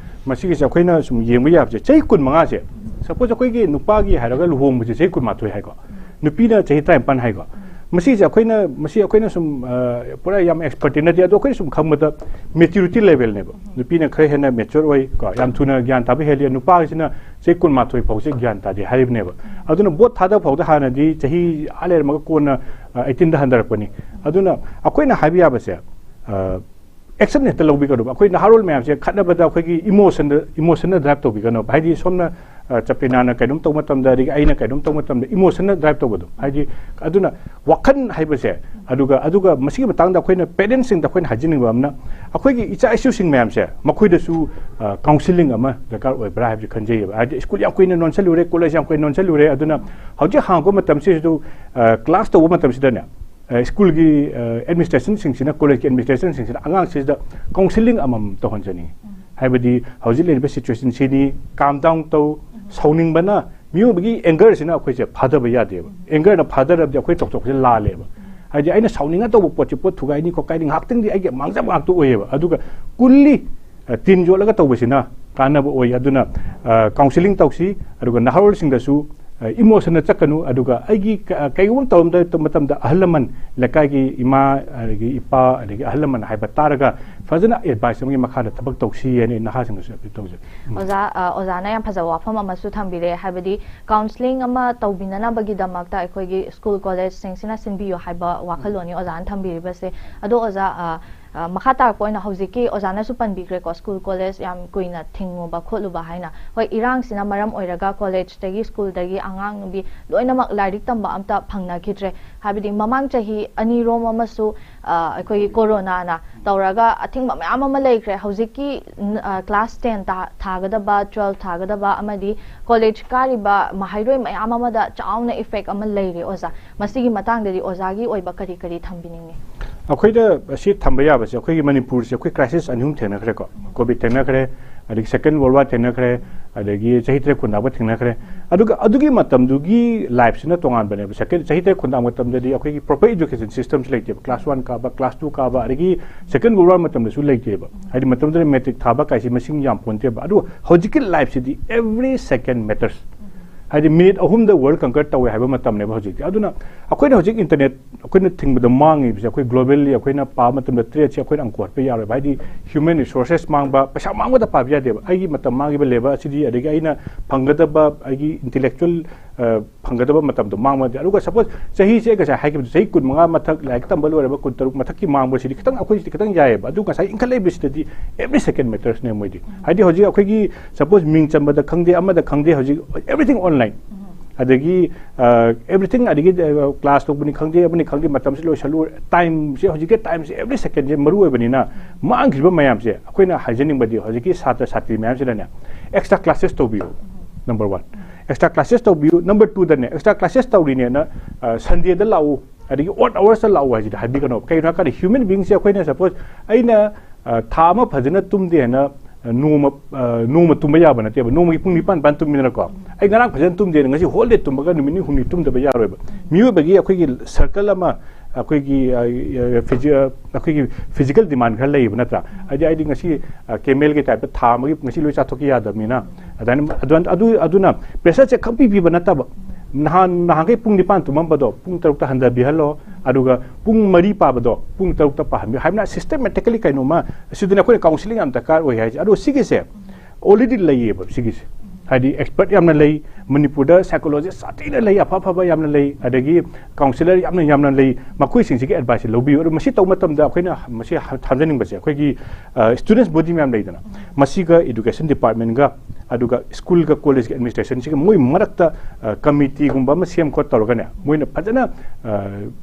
ꯃꯁꯤꯒꯤꯁꯦ ꯑꯩꯈꯣꯏꯅ ꯁꯨꯝ ꯌꯦꯡꯕ ꯌꯥꯕꯁꯦ, ꯆꯍꯤ ꯀꯨꯟ ꯃꯉꯥꯁꯦ, suppose ꯑꯩꯈꯣꯏꯒꯤ ꯅꯨꯄꯥꯒꯤ ꯍꯥꯏꯔꯒ ꯂꯨꯍꯣꯡꯕꯁꯦ ꯆꯍꯤ ꯀꯨꯟꯃꯥꯊꯣꯏ ꯍꯥꯏꯀꯣ, ꯅꯨꯄꯤꯅ ꯆꯍꯤ ꯇꯔꯥꯅꯤꯄꯥꯟ ꯍꯥꯏꯀꯣ, ꯃꯁꯤꯁꯦ ꯑꯩꯈꯣꯏꯅ, ꯃꯁꯤ ꯑꯩꯈꯣꯏꯅ ꯁꯨꯝ, ꯑ, ꯄꯨꯔꯥ ꯌꯥꯝ expert ꯅꯠꯇꯦ, ꯑꯗꯣ ꯑꯩꯈꯣꯏꯅ ꯁꯨꯝ ꯈꯪꯕꯗ maturity levelꯅꯦꯕ꯫ ꯅꯨꯄꯤꯅ ꯈꯔ ꯍꯦꯟꯅ mature ꯑꯣꯏ ꯀꯣ, ꯌꯥꯝ ꯊꯨꯅ ꯒ꯭ꯌꯥꯟ ꯇꯥꯕ ꯍꯦꯜꯂꯤ, ꯅꯨꯄꯥꯁꯤꯅ ꯆꯍꯤ ꯀꯨꯟꯃꯥꯊꯣꯏ ꯐꯥꯎꯁꯦ ꯒ꯭ꯌꯥꯟ ꯇꯥꯗꯦ ꯍꯥꯏꯔꯤꯕꯅꯦꯕ꯫ ꯑꯗꯨꯅ vote ꯊꯥꯗꯕ ꯐꯥꯎꯗ ꯍꯥꯟꯅꯗꯤ ꯆꯍꯤ ꯑꯥ ꯂꯩꯔꯝꯃꯒ ꯀꯣꯟꯅ, ꯑ, eighteenꯗ ꯍꯟꯊꯔꯛꯄꯅꯤ꯫ ꯑꯗꯨꯅ ꯑꯩꯈꯣꯏꯅ ꯍꯥꯏꯕ ꯌꯥꯕꯁꯦ, ꯑ, action ꯍꯦꯛꯇ ꯂꯧꯕꯤꯒꯅꯨꯕ꯫ ꯑꯩꯈꯣꯏ ꯅꯍꯥꯔꯣꯜ ꯃꯌꯥꯝꯁꯦ ꯈꯠꯅꯕꯗ ꯑꯩꯈꯣꯏꯒꯤ emotionꯗ, emotionꯅ drive ꯇꯧꯕꯤꯒꯅꯨꯕ꯫ ꯍꯥꯏꯗꯤ ꯁꯣꯝꯅ, ꯑ, ꯆꯄ꯭ꯔꯤꯅꯥꯅ ꯀꯩꯅꯣꯝ ꯇꯧꯕ ꯃꯇꯝꯗ, ꯑꯗꯒꯤ ꯑꯩꯅ ꯀꯩꯅꯣꯝ ꯇꯧꯕ ꯃꯇꯝꯗ emotionꯅ drive ꯇꯧꯕꯗꯣ꯫ ꯍꯥꯏꯗꯤ ꯑꯗꯨꯅ ꯋꯥꯈꯜ ꯍꯥꯏꯕꯁꯦ, ꯑꯗꯨꯒ, ꯑꯗꯨꯒ ꯃꯁꯤꯒꯤ ꯃꯇꯥꯡꯗ ꯑꯩꯈꯣꯏꯅ parentsꯁꯤꯡꯗ ꯑꯩꯈꯣꯏꯅ ꯍꯥꯏꯖꯅꯤꯡꯕ ꯑꯃꯅ, ꯑꯩꯈꯣꯏꯒꯤ ꯏꯆꯥ ꯏꯁꯨꯁꯤꯡ ꯃꯌꯥꯝꯁꯦ ꯃꯈꯣꯏꯗꯁꯨ, ꯑ, counselling ꯑꯃ ꯗꯔꯀꯥꯔ ꯑꯣꯏꯕ꯭ꯔꯥ ꯍꯥꯏꯕꯁꯤ ꯈꯟꯖꯩꯌꯦꯕ꯫ ꯍꯥꯏꯗꯤ school ꯌꯥꯝ ꯀꯨꯏꯅ ꯅꯣꯟꯁꯜꯂꯨꯔꯦ, college ꯌꯥꯝ ꯀꯨꯏꯅ ꯅꯣꯟꯁꯜꯂꯨꯔꯦ, ꯑꯗꯨꯅ ꯍꯧꯖꯤꯛ ꯍꯥꯡꯉꯛꯄ ꯃꯇꯝꯁꯤꯗꯁꯨ, ꯑ, class ꯇꯧꯕ ꯃꯇꯝꯁꯤꯗꯅꯦ, ꯑ, schoolꯒꯤ, ꯑ, administrationꯁꯤꯡꯁꯤꯅ, collegeꯀꯤ administrationꯁꯤꯡꯁꯤꯅ ꯑꯉꯥꯡꯁꯤꯗ counselling ꯑꯃꯃꯝ ꯇꯧꯍꯟꯖꯅꯤꯡꯉꯤ꯫ ꯍꯥꯏꯕꯗꯤ ꯍꯧꯖꯤꯛ ꯂꯩꯔꯤꯕ situationꯁꯤꯅꯤ, calm down ꯇꯧ, ꯁꯥꯎꯅꯤꯡꯕꯅ, ꯃꯤꯑꯣꯏꯕꯒꯤ angerꯁꯤꯅ ꯑꯩꯈꯣꯏꯁꯦ ꯐꯥꯊꯕ ꯌꯥꯗꯦꯕ꯫ Angerꯅ ꯐꯥꯊꯔꯕꯗꯤ ꯑꯩꯈꯣꯏ ꯇꯧꯊꯣꯛꯄꯁꯦ ꯂꯥꯜꯂꯦꯕ꯫ ꯍꯥꯏꯗꯤ ꯑꯩꯅ ꯁꯥꯎꯅꯤꯡꯉ ꯇꯧꯕ ꯄꯣꯠꯁꯦ, ꯄꯣꯠ ꯊꯨꯒꯥꯏꯅꯤ ꯈꯣꯠꯀꯥꯏꯅꯤ, ꯉꯥꯏꯍꯥꯛꯇꯪꯗꯤ ꯑꯩꯒꯤ ꯃꯥꯡꯖꯕ ꯉꯥꯛꯇ ꯑꯣꯏꯌꯦꯕ꯫ ꯑꯗꯨꯒ coolly, ꯑ, ꯇꯤꯟ ꯌꯣꯠꯂꯒ ꯇꯧꯕꯁꯤꯅ ꯀꯥꯟꯅꯕ ꯑꯣꯏ꯫ ꯑꯗꯨꯅ, ꯑ, counselling ꯇꯧꯁꯤ, ꯑꯗꯨꯒ ꯅꯍꯥꯔꯣꯜꯁꯤꯡꯗꯁꯨ, ꯑ, emotionꯗ ꯆꯠꯀꯅꯨ, ꯑꯗꯨꯒ ꯑꯩꯒꯤ ꯀ-, ꯑ, ꯀꯩꯒꯨꯝꯕ ꯇꯧꯔꯝꯗ ꯃꯇꯝꯗ ꯑꯍꯜ ꯂꯃꯟ, ꯂꯩꯀꯥꯏꯒꯤ ꯏꯃꯥ, ꯑꯗꯒꯤ ꯏꯄꯥ, ꯑꯗꯒꯤ ꯑꯍꯜ ꯂꯃꯟ ꯍꯥꯏꯕ ꯇꯥꯔꯒ ꯐꯖꯅ advice ꯑꯃꯒꯤ ꯃꯈꯥꯗ ꯊꯕꯛ ꯇꯧꯁꯤ ꯍꯥꯏꯅ ꯑꯩ ꯅꯍꯥꯁꯤꯡꯗꯁꯨ appeal ꯇꯧꯖꯩ꯫ ꯎꯝ꯫ ꯑꯣꯖꯥ, ꯑ, ꯑꯣꯖꯥꯅ ꯌꯥꯝ ꯐꯖꯕ ꯋꯥꯐꯝ ꯑꯃꯁꯨ ꯊꯝꯕꯤꯔꯦ, ꯍꯥꯏꯕꯗꯤ counselling ꯑꯃ ꯇꯧꯕꯤꯅꯅꯕꯒꯤꯗꯃꯛꯇ ꯑꯩꯈꯣꯏꯒꯤ school collegeꯁꯤꯡꯁꯤꯅ ꯁꯤꯟꯕꯤꯌꯨ ꯍꯥꯏꯕ ꯋꯥꯈꯜꯂꯣꯟꯅꯤ ꯑꯣꯖꯥꯅ ꯊꯝꯕꯤꯔꯤꯕꯁꯦ꯫ ꯑꯗꯣ ꯑꯣꯖꯥ, ꯑ, ꯑ, ꯃꯈꯥ ꯇꯥꯔꯛꯄ ꯑꯣꯏꯅ ꯍꯧꯖꯤꯛꯀꯤ ꯑꯣꯖꯥꯅꯁꯨ ꯄꯟꯕꯤꯈ꯭ꯔꯦꯀꯣ, ꯁ꯭ꯀꯨꯜ ꯀꯣꯂꯦꯖ ꯌꯥꯝ ꯀꯨꯏꯅ ꯊꯤꯡꯉꯨꯕ ꯈꯣꯠꯂꯨꯕ ꯍꯥꯏꯅ꯫ ꯍꯣꯏ, ꯏꯔꯥꯡꯁꯤꯅ ꯃꯔꯝ ꯑꯣꯏꯔꯒ ꯀꯣꯂꯦꯖꯇꯒꯤ, ꯁ꯭ꯀꯨꯜꯗꯒꯤ ꯑꯉꯥꯡ ꯅꯨꯕꯤ ꯂꯣꯏꯅꯃꯛ ꯂꯥꯏꯔꯤꯛ ꯇꯝꯕ ꯑꯝꯇ ꯐꯪꯅꯈꯤꯗ꯭ꯔꯦ꯫ ꯍꯥꯏꯕꯗꯤ ꯃꯃꯥꯡ ꯆꯍꯤ ꯑꯅꯤꯔꯣꯝ ꯑꯃꯁꯨ, ꯑ, ꯑꯩꯈꯣꯏꯒꯤ ꯀꯣꯔꯣꯅꯥꯅ ꯇꯧꯔꯒ ꯑꯊꯤꯡꯕ ꯃꯌꯥꯝ ꯑꯃ ꯂꯩꯈ꯭ꯔꯦ꯫ ꯍꯧꯖꯤꯛꯀꯤ, ꯎꯝ, ꯑ, ꯀ꯭ꯂꯥꯁ ꯇꯦꯟ ꯊꯥ-, ꯊꯥꯒꯗꯕ, ꯇꯨꯋꯦꯜꯐ ꯊꯥꯒꯗꯕ ꯑꯃꯗꯤ ꯀꯣꯂꯦꯖ ꯀꯥꯔꯤꯕ ꯃꯍꯩꯔꯣꯏ ꯃꯌꯥꯝ ꯑꯃꯗ ꯆꯥꯎꯅ ꯏꯐꯦꯛ ꯑꯃ ꯂꯩꯔꯦ ꯑꯣꯖꯥ꯫ ꯃꯁꯤꯒꯤ ꯃꯇꯥꯡꯗꯗꯤ ꯑꯣꯖꯥꯒꯤ ꯑꯣꯏꯕ ꯀꯔꯤ ꯀꯔꯤ ꯊꯝꯕꯤꯅꯤꯡꯉꯤ? ꯑꯩꯈꯣꯏꯗ ꯑꯁꯤ ꯊꯝꯕ ꯌꯥꯕꯁꯦ, ꯑꯩꯈꯣꯏꯒꯤ ꯃꯅꯤꯄꯨꯔꯁꯦ ꯑꯩꯈꯣꯏ ꯀ꯭ꯔꯥꯏꯁꯤꯁ ꯑꯅꯤ ꯑꯍꯨꯝ ꯊꯦꯡꯅꯈ꯭ꯔꯦꯀꯣ꯫ ꯀꯣꯚꯤꯗ ꯊꯦꯡꯅꯈ꯭ꯔꯦ, ꯑꯗꯒꯤ ꯁꯦꯀꯦꯟ ꯋꯥꯔꯜ ꯋꯥꯔ ꯊꯦꯡꯅꯈ꯭ꯔꯦ, ꯑꯗꯒꯤ ꯆꯍꯤ ꯇꯔꯦꯠ ꯈꯨꯟꯗꯥꯕ ꯊꯦꯡꯅꯈ꯭ꯔꯦ꯫ ꯑꯗꯨꯒ ꯑꯗꯨꯒꯤ ꯃꯇꯝꯗꯨꯒꯤ ꯂꯥꯏꯐꯁꯤꯅ ꯇꯣꯉꯥꯟꯕꯅꯦꯕ꯫ ꯁꯦꯀꯦꯟ, ꯆꯍꯤ ꯇꯔꯦꯠ ꯈꯨꯟꯗꯥꯕ ꯃꯇꯝꯗꯗꯤ ꯑꯩꯈꯣꯏꯒꯤ ꯄ꯭ꯔꯣꯄꯔ ꯏꯖꯨꯀꯦꯁꯟ ꯁꯤꯁꯇꯝꯁꯨ ꯂꯩꯇꯦꯕ꯫ ꯀ꯭ꯂꯥꯁ ꯋꯥꯟ ꯀꯥꯕ, ꯀ꯭ꯂꯥꯁ ꯇꯨ ꯀꯥꯕ, ꯑꯗꯒꯤ ꯁꯦꯀꯦꯟ ꯋꯥꯔꯜ ꯋꯥꯔ ꯃꯇꯝꯗꯁꯨ ꯂꯩꯇꯦꯕ꯫ ꯍꯥꯏꯗꯤ ꯃꯇꯝꯗꯨꯗ ꯃꯦꯇ꯭ꯔꯤꯛ ꯊꯥꯕ ꯀꯥꯏꯁꯤ ꯃꯁꯤꯡ ꯌꯥꯝ ꯄꯣꯟꯇꯦꯕ꯫ ꯑꯗꯨꯒ ꯍꯧꯖꯤꯛꯀꯤ ꯂꯥꯏꯐꯁꯤꯗꯤ every second matters꯫ ꯍꯥꯏꯗꯤ ꯃꯤꯅꯤꯠ ꯑꯍꯨꯝꯗ ꯋꯥꯔꯜ ꯀꯟꯀꯔ ꯇꯧꯋꯦ ꯍꯥꯏꯕ ꯃꯇꯝꯅꯦꯕ ꯍꯧꯖꯤꯛꯇꯤ꯫ ꯑꯗꯨꯅ ꯑꯩꯈꯣꯏꯅ ꯍꯧꯖꯤꯛ ꯏꯟꯇꯔꯅꯦꯠ ꯑꯩꯈꯣꯏꯅ ꯊꯤꯡꯕꯗ ꯃꯥꯡꯉꯤꯕꯁꯦ, ꯑꯩꯈꯣꯏ ꯒ꯭ꯂꯣꯕꯦꯜꯂꯤ ꯑꯩꯈꯣꯏꯅ ꯄꯥꯕ ꯃꯇꯝꯗ ꯇꯔꯦꯠꯁꯦ ꯑꯩꯈꯣꯏꯅ ꯑꯪꯀ ꯍꯣꯠꯄ ꯌꯥꯔꯣꯏꯕ꯫ ꯍꯥꯏꯗꯤ ꯍ꯭ꯌꯨꯃꯦꯟ ꯔꯤꯁꯣꯔꯁꯦꯁ ꯃꯥꯡꯕ, ꯄꯩꯁꯥ ꯃꯥꯡꯕꯗ ꯄꯥꯕ ꯌꯥꯗꯦꯕ꯫ ꯑꯩꯒꯤ ꯃꯇꯝ ꯃꯥꯡꯈꯤꯕ ꯂꯦꯕꯔ ꯑꯁꯤꯗꯤ, ꯑꯗꯒꯤ ꯑꯩꯅ ꯐꯪꯒꯗꯕ ꯑꯩꯒꯤ ꯏꯟꯇꯦꯂꯦꯛꯆꯨꯋꯦꯜ ꯐꯪꯒꯗꯕ ꯃꯇꯝꯗꯣ ꯃꯥꯡꯕ ꯅꯠꯇꯦ꯫ ꯑꯗꯨꯒ ꯁꯄꯣꯁ ꯆꯍꯤꯁꯦ ꯑꯩ ꯉꯁꯥꯏ ꯍꯥꯏꯈꯤꯕꯗꯣ, ꯆꯍꯤ ꯀꯨꯟꯃꯉꯥ ꯃꯊꯛ ꯂꯥꯏꯔꯤꯛ ꯇꯝꯕ ꯂꯣꯏꯔꯕ ꯀꯨꯟꯇꯔꯨꯛ ꯃꯊꯛꯀꯤ ꯃꯥꯡꯕꯁꯤꯗꯤ ꯈꯤꯇꯪ, ꯑꯩꯈꯣꯏꯁꯤꯗꯤ ꯈꯤꯇꯪ ꯌꯥꯏꯑꯕ꯫ ꯑꯗꯨ ꯉꯁꯥꯏ ꯏꯟꯈꯠꯂꯛꯏꯕꯁꯤꯗꯗꯤ every second mattersꯅꯦ ꯃꯣꯏꯗꯤ꯫ ꯍꯥꯏꯗꯤ ꯍꯧꯖꯤꯛ ꯑꯩꯈꯣꯏꯒꯤ ꯁꯄꯣꯁ ꯃꯤꯡ ꯆꯟꯕꯗ ꯈꯪꯗꯦ, ꯑꯃꯗ ꯈꯪꯗꯦ, ꯍꯧꯖꯤꯛ everything online꯫ ꯑꯗꯒꯤ ꯑꯦꯕ꯭ꯔꯤꯊꯤꯡ, ꯑꯗꯒꯤ ꯀ꯭ꯂꯥꯁ ꯇꯧꯕꯅꯤ ꯈꯪꯗꯦ, ꯑꯃꯅꯤ ꯈꯪꯗꯦ, ꯃꯇꯝꯁꯤ ꯂꯣꯏꯁꯜꯂꯨ꯫ ꯇꯥꯏꯝꯁꯦ, ꯍꯧꯖꯤꯛꯀꯤ ꯇꯥꯏꯝꯁꯦ every secondꯁꯦ ꯃꯔꯨ ꯑꯣꯏꯕꯅꯤꯅ, ꯃꯥꯡꯈ꯭ꯔꯤꯕ ꯃꯌꯥꯝꯁꯦ ꯑꯩꯈꯣꯏꯅ ꯍꯥꯏꯖꯅꯤꯡꯕꯗꯤ ꯍꯧꯖꯤꯛꯀꯤ ꯁꯥꯇ꯭ꯔ ꯁꯥꯇ꯭ꯔꯤ ꯃꯌꯥꯝꯁꯤꯗꯅꯦ, ꯑꯦꯛꯁꯇ꯭ꯔꯥ ꯀ꯭ꯂꯥꯁꯦꯁ ꯇꯧꯕꯤꯌꯨ꯫ ꯅꯝꯕꯔ ꯋꯥꯟ, ꯑꯦꯛꯁꯇ꯭ꯔꯥ ꯀ꯭ꯂꯥꯁꯦꯁ ꯇꯧꯕꯤꯌꯨ꯫ ꯅꯝꯕꯔ ꯇꯨꯗꯅꯦ, ꯑꯦꯛꯁꯇ꯭ꯔꯥ ꯀ꯭ꯂꯥꯁꯦꯁ ꯇꯧꯔꯤꯅꯦꯅ ꯁꯟꯗꯦꯗ ꯂꯥꯛꯎ, ꯑꯗꯒꯤ ꯑꯣꯗ ꯑꯋꯥꯔꯁꯇ ꯂꯥꯛꯎ ꯍꯥꯏꯁꯤꯗꯤ ꯍꯥꯏꯕꯤꯒꯅꯣ꯫ ꯀꯩꯒꯤꯅꯣ ꯍꯥꯏꯔꯀꯥꯟꯗ ꯍ꯭ꯌꯨꯃꯦꯟ ꯕꯤꯡꯁꯦ ꯑꯩꯈꯣꯏꯅ ꯁꯄꯣꯁ ꯑꯩꯅ ꯑ, ꯊꯥ ꯑꯃ ꯐꯖꯅ ꯇꯨꯝꯗꯦ ꯍꯥꯏꯅ, ꯑ, ꯅꯣꯡꯃ, ꯑ, ꯅꯣꯡꯃ ꯇꯨꯝꯕ ꯌꯥꯕ ꯅꯠꯇꯦꯕ꯫ ꯅꯣꯡꯃꯒꯤ ꯄꯨꯡ ꯅꯤꯄꯥꯟ, ꯅꯤꯄꯥꯟ ꯇꯨꯝꯃꯤꯗꯅꯀꯣ꯫ ꯑꯩ ꯉꯔꯥꯡ ꯐꯖꯅ ꯇꯨꯝꯗꯦꯅ ꯉꯁꯤ ꯍꯣꯜ ꯗꯦ ꯇꯨꯝꯃꯒ ꯅꯨꯃꯤꯠ ꯅꯤꯅꯤ ꯍꯨꯝꯅꯤ ꯇꯨꯝꯗꯕ ꯌꯥꯔꯣꯏꯕ꯫ ꯃꯤꯑꯣꯏꯕꯒꯤ ꯑꯩꯈꯣꯏꯒꯤ ꯁꯔꯀꯜ ꯑꯃ, ꯑꯩꯈꯣꯏꯒꯤ, ꯑ, ꯑ, ꯐꯤꯖꯤ-, ꯑ, ꯑꯩꯈꯣꯏꯒꯤ ꯐꯤꯖꯤꯀꯦꯜ ꯗꯤꯃꯥꯟ ꯈꯔ ꯂꯩꯌꯦꯕ, ꯅꯠꯇ꯭ꯔꯥ? ꯍꯥꯏꯗꯤ ꯑꯩꯗꯤ ꯉꯁꯤ, ꯑ, ꯀꯦꯃꯦꯜꯒꯤ ꯇꯥꯏꯞꯇ ꯊꯥ ꯑꯃꯒꯤ ꯉꯁꯤ ꯂꯣꯏ ꯆꯥꯊꯣꯛꯈꯤ ꯌꯥꯗꯕꯅꯤꯅ꯫ ꯑꯗꯨꯃꯥꯏꯅ, ꯑꯗꯨ, ꯑꯗꯨ, ꯑꯗꯨꯅ ꯄ꯭ꯔꯦꯁꯔꯁꯦ ꯈꯪꯄꯤ ꯄꯤꯕ ꯅꯠꯇꯕ꯫ ꯅꯍꯥꯟ, ꯅꯍꯥꯟꯈꯩ ꯄꯨꯡ ꯅꯤꯄꯥꯟ ꯇꯨꯝꯃꯝꯕꯗꯣ ꯄꯨꯡ ꯇꯔꯨꯛꯇ ꯍꯟꯊꯕꯤꯍꯜꯂꯣ, ꯑꯗꯨꯒ ꯄꯨꯡ ꯃꯔꯤ ꯄꯥꯕꯗꯣ ꯄꯨꯡ ꯇꯔꯨꯛꯇ ꯄꯥꯍꯟꯕꯤꯌꯨ ꯍꯥꯏꯕꯅ systematically ꯀꯩꯅꯣꯝꯃ, ꯑꯁꯤꯗꯅ ꯑꯩꯈꯣꯏꯅ counselling ꯌꯥꯝ ꯗꯔꯀꯥꯔ ꯑꯣꯏ ꯍꯥꯏꯁꯦ꯫ ꯑꯗꯣ ꯁꯤꯒꯤꯁꯦ already ꯂꯩꯌꯦꯕ ꯁꯤꯒꯤꯁꯦ꯫ ꯍꯥꯏꯗꯤ ꯑꯦꯛꯁꯄꯔꯠ ꯌꯥꯝꯅ ꯂꯩ, ꯃꯅꯤꯄꯨꯔꯗ ꯁꯥꯏꯀꯣꯂꯣꯖꯤꯁ ꯁꯥꯊꯤꯅ ꯂꯩ, ꯑꯐ ꯑꯐꯕ ꯌꯥꯝꯅ ꯂꯩ, ꯑꯗꯒꯤ ꯀꯥꯎꯟꯁꯤꯂꯔ ꯌꯥꯝꯅ ꯌꯥꯝꯅ ꯂꯩ, ꯃꯈꯣꯏꯁꯤꯡꯁꯤꯒꯤ ꯑꯦꯗꯚꯥꯏꯁꯁꯦ ꯂꯧꯕꯤꯌꯨ꯫ ꯑꯗꯣ ꯃꯁꯤ ꯇꯧꯕ ꯃꯇꯝꯗ ꯑꯩꯈꯣꯏꯅ ꯃꯁꯤ ꯊꯝꯖꯅꯤꯡꯕꯁꯦ, ꯑꯩꯈꯣꯏꯒꯤ ꯁ꯭ꯇꯨꯗꯦꯟꯁ ꯕꯣꯗꯤ ꯃꯌꯥꯝ ꯂꯩꯗꯅ, ꯃꯁꯤꯒ ꯏꯗꯨꯀꯦꯁꯟ ꯗꯤꯄꯥꯔꯠꯃꯦꯟꯒ ꯑꯗꯨꯒ ꯁ꯭ꯀꯨꯜꯒ ꯀꯣꯂꯦꯖꯀꯤ ꯑꯦꯗꯃꯤꯅꯤꯁꯇ꯭ꯔꯦꯁꯟꯁꯤꯒ ꯃꯣꯏ ꯃꯔꯛꯇ ꯀꯃꯤꯇꯤꯒꯨꯝꯕ ꯑꯃ ꯁꯦꯝ ꯈꯣꯠ ꯇꯧꯔꯒꯅꯦ, ꯃꯣꯏꯅ ꯐꯖꯅ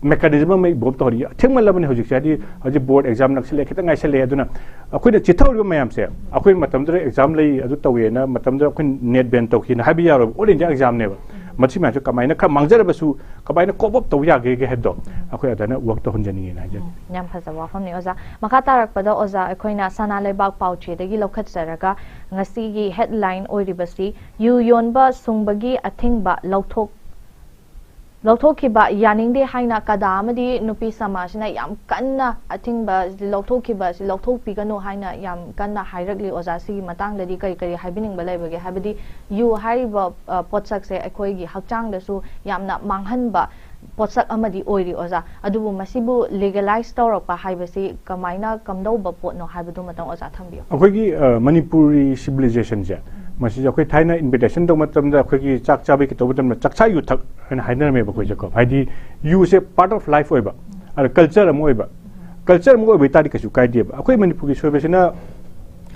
ꯃꯦꯀꯥꯅꯤꯖꯝ ꯑꯃ ꯏꯟꯚꯣꯜꯕ ꯇꯧꯍꯟꯅꯤꯡꯉꯤ꯫ ꯊꯦꯡꯃꯜꯂꯕꯅꯤ ꯍꯧꯖꯤꯛꯁꯦ, ꯍꯥꯏꯗꯤ ꯍꯧꯖꯤꯛ ꯕꯣꯔꯗ ꯑꯦꯛꯖꯥꯝ ꯅꯛꯁꯤꯜꯂꯛꯑꯦ, ꯈꯤꯇꯪ ꯉꯥꯏꯁꯜꯂꯛꯑꯦ꯫ ꯑꯗꯨꯅ ꯑꯩꯈꯣꯏꯅ ꯆꯤꯊꯍꯧꯔꯤꯕ ꯃꯌꯥꯝꯁꯦ, ꯑꯩꯈꯣꯏ ꯃꯇꯝꯗꯨꯗ ꯑꯦꯛꯖꯥꯝ ꯂꯩ, ꯑꯗꯨ ꯇꯧꯋꯦꯅ ꯃꯇꯝꯗꯨꯗ ꯑꯩꯈꯣꯏ ꯅꯦꯠ ꯕꯦꯟ ꯇꯧꯈꯤꯅ ꯍꯥꯏꯕ ꯌꯥꯔꯣꯏꯕ, ꯑꯣꯜ ꯏꯟꯗꯤꯌꯥ ꯑꯦꯛꯖꯥꯝꯅꯦꯕ꯫ ꯃꯁꯤ ꯃꯌꯥꯝꯁꯦ ꯀꯃꯥꯏꯅ ꯈꯔ ꯃꯥꯡꯖꯔꯕꯁꯨ ꯀꯃꯥꯏꯅ ꯀꯣꯞ ꯑꯞ ꯇꯧꯕ ꯌꯥꯒꯦ ꯍꯥꯏꯕꯗꯣ ꯑꯩꯈꯣꯏ ꯑꯗꯨꯃꯥꯏꯅ ꯋꯥꯛ ꯇꯧꯍꯟꯖꯅꯤꯡꯉꯦꯅ ꯍꯥꯏꯖꯅꯤꯡꯉꯤ꯫ ꯌꯥꯝ ꯐꯖꯕ ꯋꯥꯐꯝꯅꯤ ꯑꯣꯖꯥ꯫ ꯃꯈꯥ ꯇꯥꯔꯛꯄꯗ ꯑꯣꯖꯥ, ꯑꯩꯈꯣꯏꯅ ꯁꯅꯥ ꯂꯩꯕꯥꯛ ꯄꯥꯎꯆꯦꯗꯒꯤ ꯂꯧꯈꯠꯆꯔꯒ ꯉꯁꯤꯒꯤ ꯍꯦꯗꯂꯥꯏꯟ ꯑꯣꯏꯔꯤꯕꯁꯤ ꯌꯨ ꯌꯣꯟꯕ ꯁꯨꯡꯕꯒꯤ ꯑꯊꯤꯡꯕ ꯂꯧꯊꯣꯛ ꯂꯧꯊꯣꯛꯈꯤꯕ ꯌꯥꯅꯤꯡꯗꯦ ꯍꯥꯏꯅ ꯀꯗꯥ ꯑꯃꯗꯤ ꯅꯨꯄꯤ ꯁꯃꯥꯖꯁꯤꯅ ꯌꯥꯝ ꯀꯟꯅ ꯑꯊꯤꯡꯕ ꯂꯧꯊꯣꯛꯈꯤꯕ ꯑꯁꯤ ꯂꯧꯊꯣꯛꯄꯤꯒꯅꯨ ꯍꯥꯏꯅ ꯌꯥꯝ ꯀꯟꯅ ꯍꯥꯏꯔꯛꯂꯤ꯫ ꯑꯣꯖꯥ, ꯁꯤꯒꯤ ꯃꯇꯥꯡꯗꯗꯤ ꯀꯔꯤ ꯀꯔꯤ ꯍꯥꯏꯕꯤꯅꯤꯡꯕ ꯂꯩꯕꯒꯦ? ꯍꯥꯏꯕꯗꯤ ꯌꯨ ꯍꯥꯏꯔꯤꯕ ꯑ, ꯄꯣꯠꯁꯛꯁꯦ ꯑꯩꯈꯣꯏꯒꯤ ꯍꯛꯆꯥꯡꯗꯁꯨ ꯌꯥꯝꯅ ꯃꯥꯡꯍꯟꯕ ꯄꯣꯠꯁꯛ ꯑꯃꯗꯤ ꯑꯣꯏꯔꯤ ꯑꯣꯖꯥ꯫ ꯑꯗꯨꯕꯨ ꯃꯁꯤꯕꯨ ꯂꯤꯒꯦꯂꯥꯏꯁ ꯇꯧꯔꯛꯄ ꯍꯥꯏꯕꯁꯤ ꯀꯃꯥꯏꯅ ꯀꯝꯗꯧꯕ ꯄꯣꯠꯅꯣ ꯍꯥꯏꯕꯗꯨꯃꯇꯪ ꯑꯣꯖꯥ ꯊꯝꯕꯤꯌꯨ꯫ ꯑꯩꯈꯣꯏꯒꯤ ꯑ, ꯃꯅꯤꯄꯨꯔꯤ ꯁꯤꯚꯤꯂꯥꯏꯖꯦꯁꯟꯁꯦ, ꯃꯁꯤꯁꯦ ꯑꯩꯈꯣꯏ ꯊꯥꯏꯅ ꯏꯟꯚꯤꯇꯦꯁꯟ ꯇꯧꯕ ꯃꯇꯝꯗ, ꯑꯩꯈꯣꯏꯒꯤ ꯆꯥꯛ ꯆꯥꯕꯒꯤ ꯇꯧꯕ ꯃꯇꯝꯗ ꯆꯥꯛꯁꯥ ꯌꯨꯊꯛ ꯍꯥꯏꯅ ꯍꯥꯏꯅꯔꯝꯃꯦꯕ ꯑꯩꯈꯣꯏꯁꯦꯀꯣ꯫ ꯍꯥꯏꯗꯤ ꯌꯨꯁꯦ ꯄꯥꯔꯠ ꯑꯣꯐ ꯂꯥꯏꯐ ꯑꯣꯏꯕ, ꯑꯗ ꯀꯜꯆꯔ ꯑꯃ ꯑꯣꯏꯕ꯫ ꯀꯜꯆꯔ ꯑꯃ ꯑꯣꯏꯕ ꯇꯥꯔꯗꯤ ꯀꯩꯁꯨ ꯀꯥꯏꯗꯦꯕ꯫ ꯑꯩꯈꯣꯏ ꯃꯅꯤꯄꯨꯔꯒꯤ ꯁꯣꯏꯕꯁꯤꯅ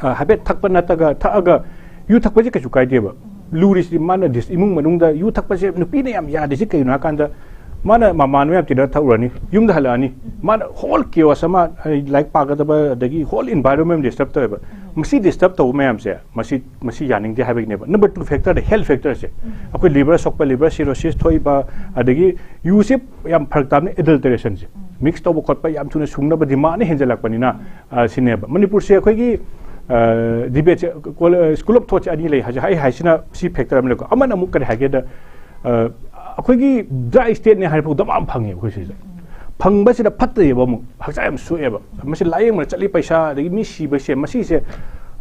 ꯑ, ꯍꯥꯏꯐꯦꯠ ꯊꯛꯄ ꯅꯠꯇꯒ ꯊꯛꯑꯒ ꯌꯨ ꯊꯛꯄꯁꯦ ꯀꯩꯁꯨ ꯀꯥꯏꯗꯦꯕ꯫ ꯂꯨꯔꯤꯁꯤꯗꯤ ꯃꯥꯅ ꯗꯤꯁ-, ꯏꯃꯨꯡ ꯃꯅꯨꯡꯗ ꯌꯨ ꯊꯛꯄꯁꯦ ꯅꯨꯄꯤꯅ ꯌꯥꯝ ꯌꯥꯗ꯭ꯔꯤꯁꯤ ꯀꯩꯒꯤꯅꯣ ꯍꯥꯏꯀꯥꯟꯗ, ꯃꯥꯅ ꯃꯃꯥꯟꯅꯕ ꯃꯌꯥꯝ ꯇꯤꯟꯅ ꯊꯛꯎꯔꯅꯤ, ꯌꯨꯝꯗ ꯍꯜꯂꯛꯑꯅꯤ, ꯃꯥꯅ ꯍꯣꯜ ꯀꯤꯌꯣꯁ ꯑꯃ, ꯑꯩ ꯂꯥꯏꯔꯤꯛ ꯄꯥꯒꯗꯕ, ꯑꯗꯒꯤ ꯍꯣꯜ ꯏꯟꯚꯥꯏꯔꯣꯟꯃꯦꯟ ꯗꯤꯁꯇꯔꯕ ꯇꯧꯋꯦꯕ꯫ ꯃꯁꯤ ꯗꯤꯁꯇꯔꯕ ꯇꯧꯕ ꯃꯌꯥꯝꯁꯦ, ꯃꯁꯤ, ꯃꯁꯤ ꯌꯥꯅꯤꯡꯗꯦ ꯍꯥꯏꯕꯒꯤꯅꯦꯕ꯫ ꯅꯝꯕꯔ ꯇꯨ ꯐꯦꯛꯇꯔꯗ, ꯍꯦꯜꯊ ꯐꯦꯛꯇꯔꯁꯦ, ꯑꯩꯈꯣꯏ ꯂꯤꯚꯔ ꯁꯣꯛꯄ, ꯂꯤꯚꯔ ꯁꯤꯔꯣꯁꯤꯁ ꯊꯣꯛꯏꯕ, ꯑꯗꯒꯤ ꯌꯨꯁꯦ ꯌꯥꯝ ꯐꯔꯛ ꯇꯥꯕꯅ ꯑꯦꯗꯜꯇꯔꯦꯁꯟꯁꯦ, ꯃꯤꯛꯁ ꯇꯧꯕ ꯈꯣꯠꯄ ꯌꯥꯝ ꯊꯨꯅ ꯁꯨꯡꯅꯕ ꯗꯤꯃꯥꯟꯅ ꯍꯦꯟꯖꯜꯂꯛꯄꯅꯤꯅ, ꯑ, ꯁꯤꯅꯦꯕ꯫ ꯃꯅꯤꯄꯨꯔꯁꯦ ꯑꯩꯈꯣꯏꯒꯤ, ꯑ, ꯗꯤꯕꯦꯠꯁꯦ, ꯀꯣ-, ꯁ꯭ꯀꯨꯜ ꯑꯣꯐ ꯊꯣꯠꯁꯦ ꯑꯅꯤ ꯂꯩ ꯍꯥꯏꯁꯦ꯫ ꯑꯩ ꯍꯥꯏꯁꯤꯅ ꯁꯤ ꯐꯦꯛꯇꯔ ꯑꯃ ꯂꯩꯀꯣ꯫ ꯑꯃꯅ ꯑꯃꯨꯛ ꯀꯔꯤ ꯍꯥꯏꯒꯦꯗ, ꯑ, ꯑꯩꯈꯣꯏꯒꯤ ꯗ꯭ꯔꯥꯏ ꯁ꯭ꯇꯦꯠꯅꯦ ꯍꯥꯏꯔ ꯐꯥꯎꯗ ꯃꯌꯥꯝ ꯐꯪꯉꯦꯕ ꯑꯩꯈꯣꯏ ꯁꯤꯁꯦ꯫ ꯐꯪꯕꯁꯤꯗ ꯐꯠꯇꯦꯕ, ꯑꯃꯨꯛ ꯍꯛꯆꯥꯡ ꯌꯥꯝ ꯁꯣꯛꯑꯦꯕ꯫ ꯃꯁꯤ ꯂꯥꯏꯌꯦꯡꯕꯗ ꯆꯠꯂꯤ ꯄꯩꯁꯥ, ꯑꯗꯒꯤ ꯃꯤ ꯁꯤꯕꯁꯦ, ꯃꯁꯤꯁꯦ,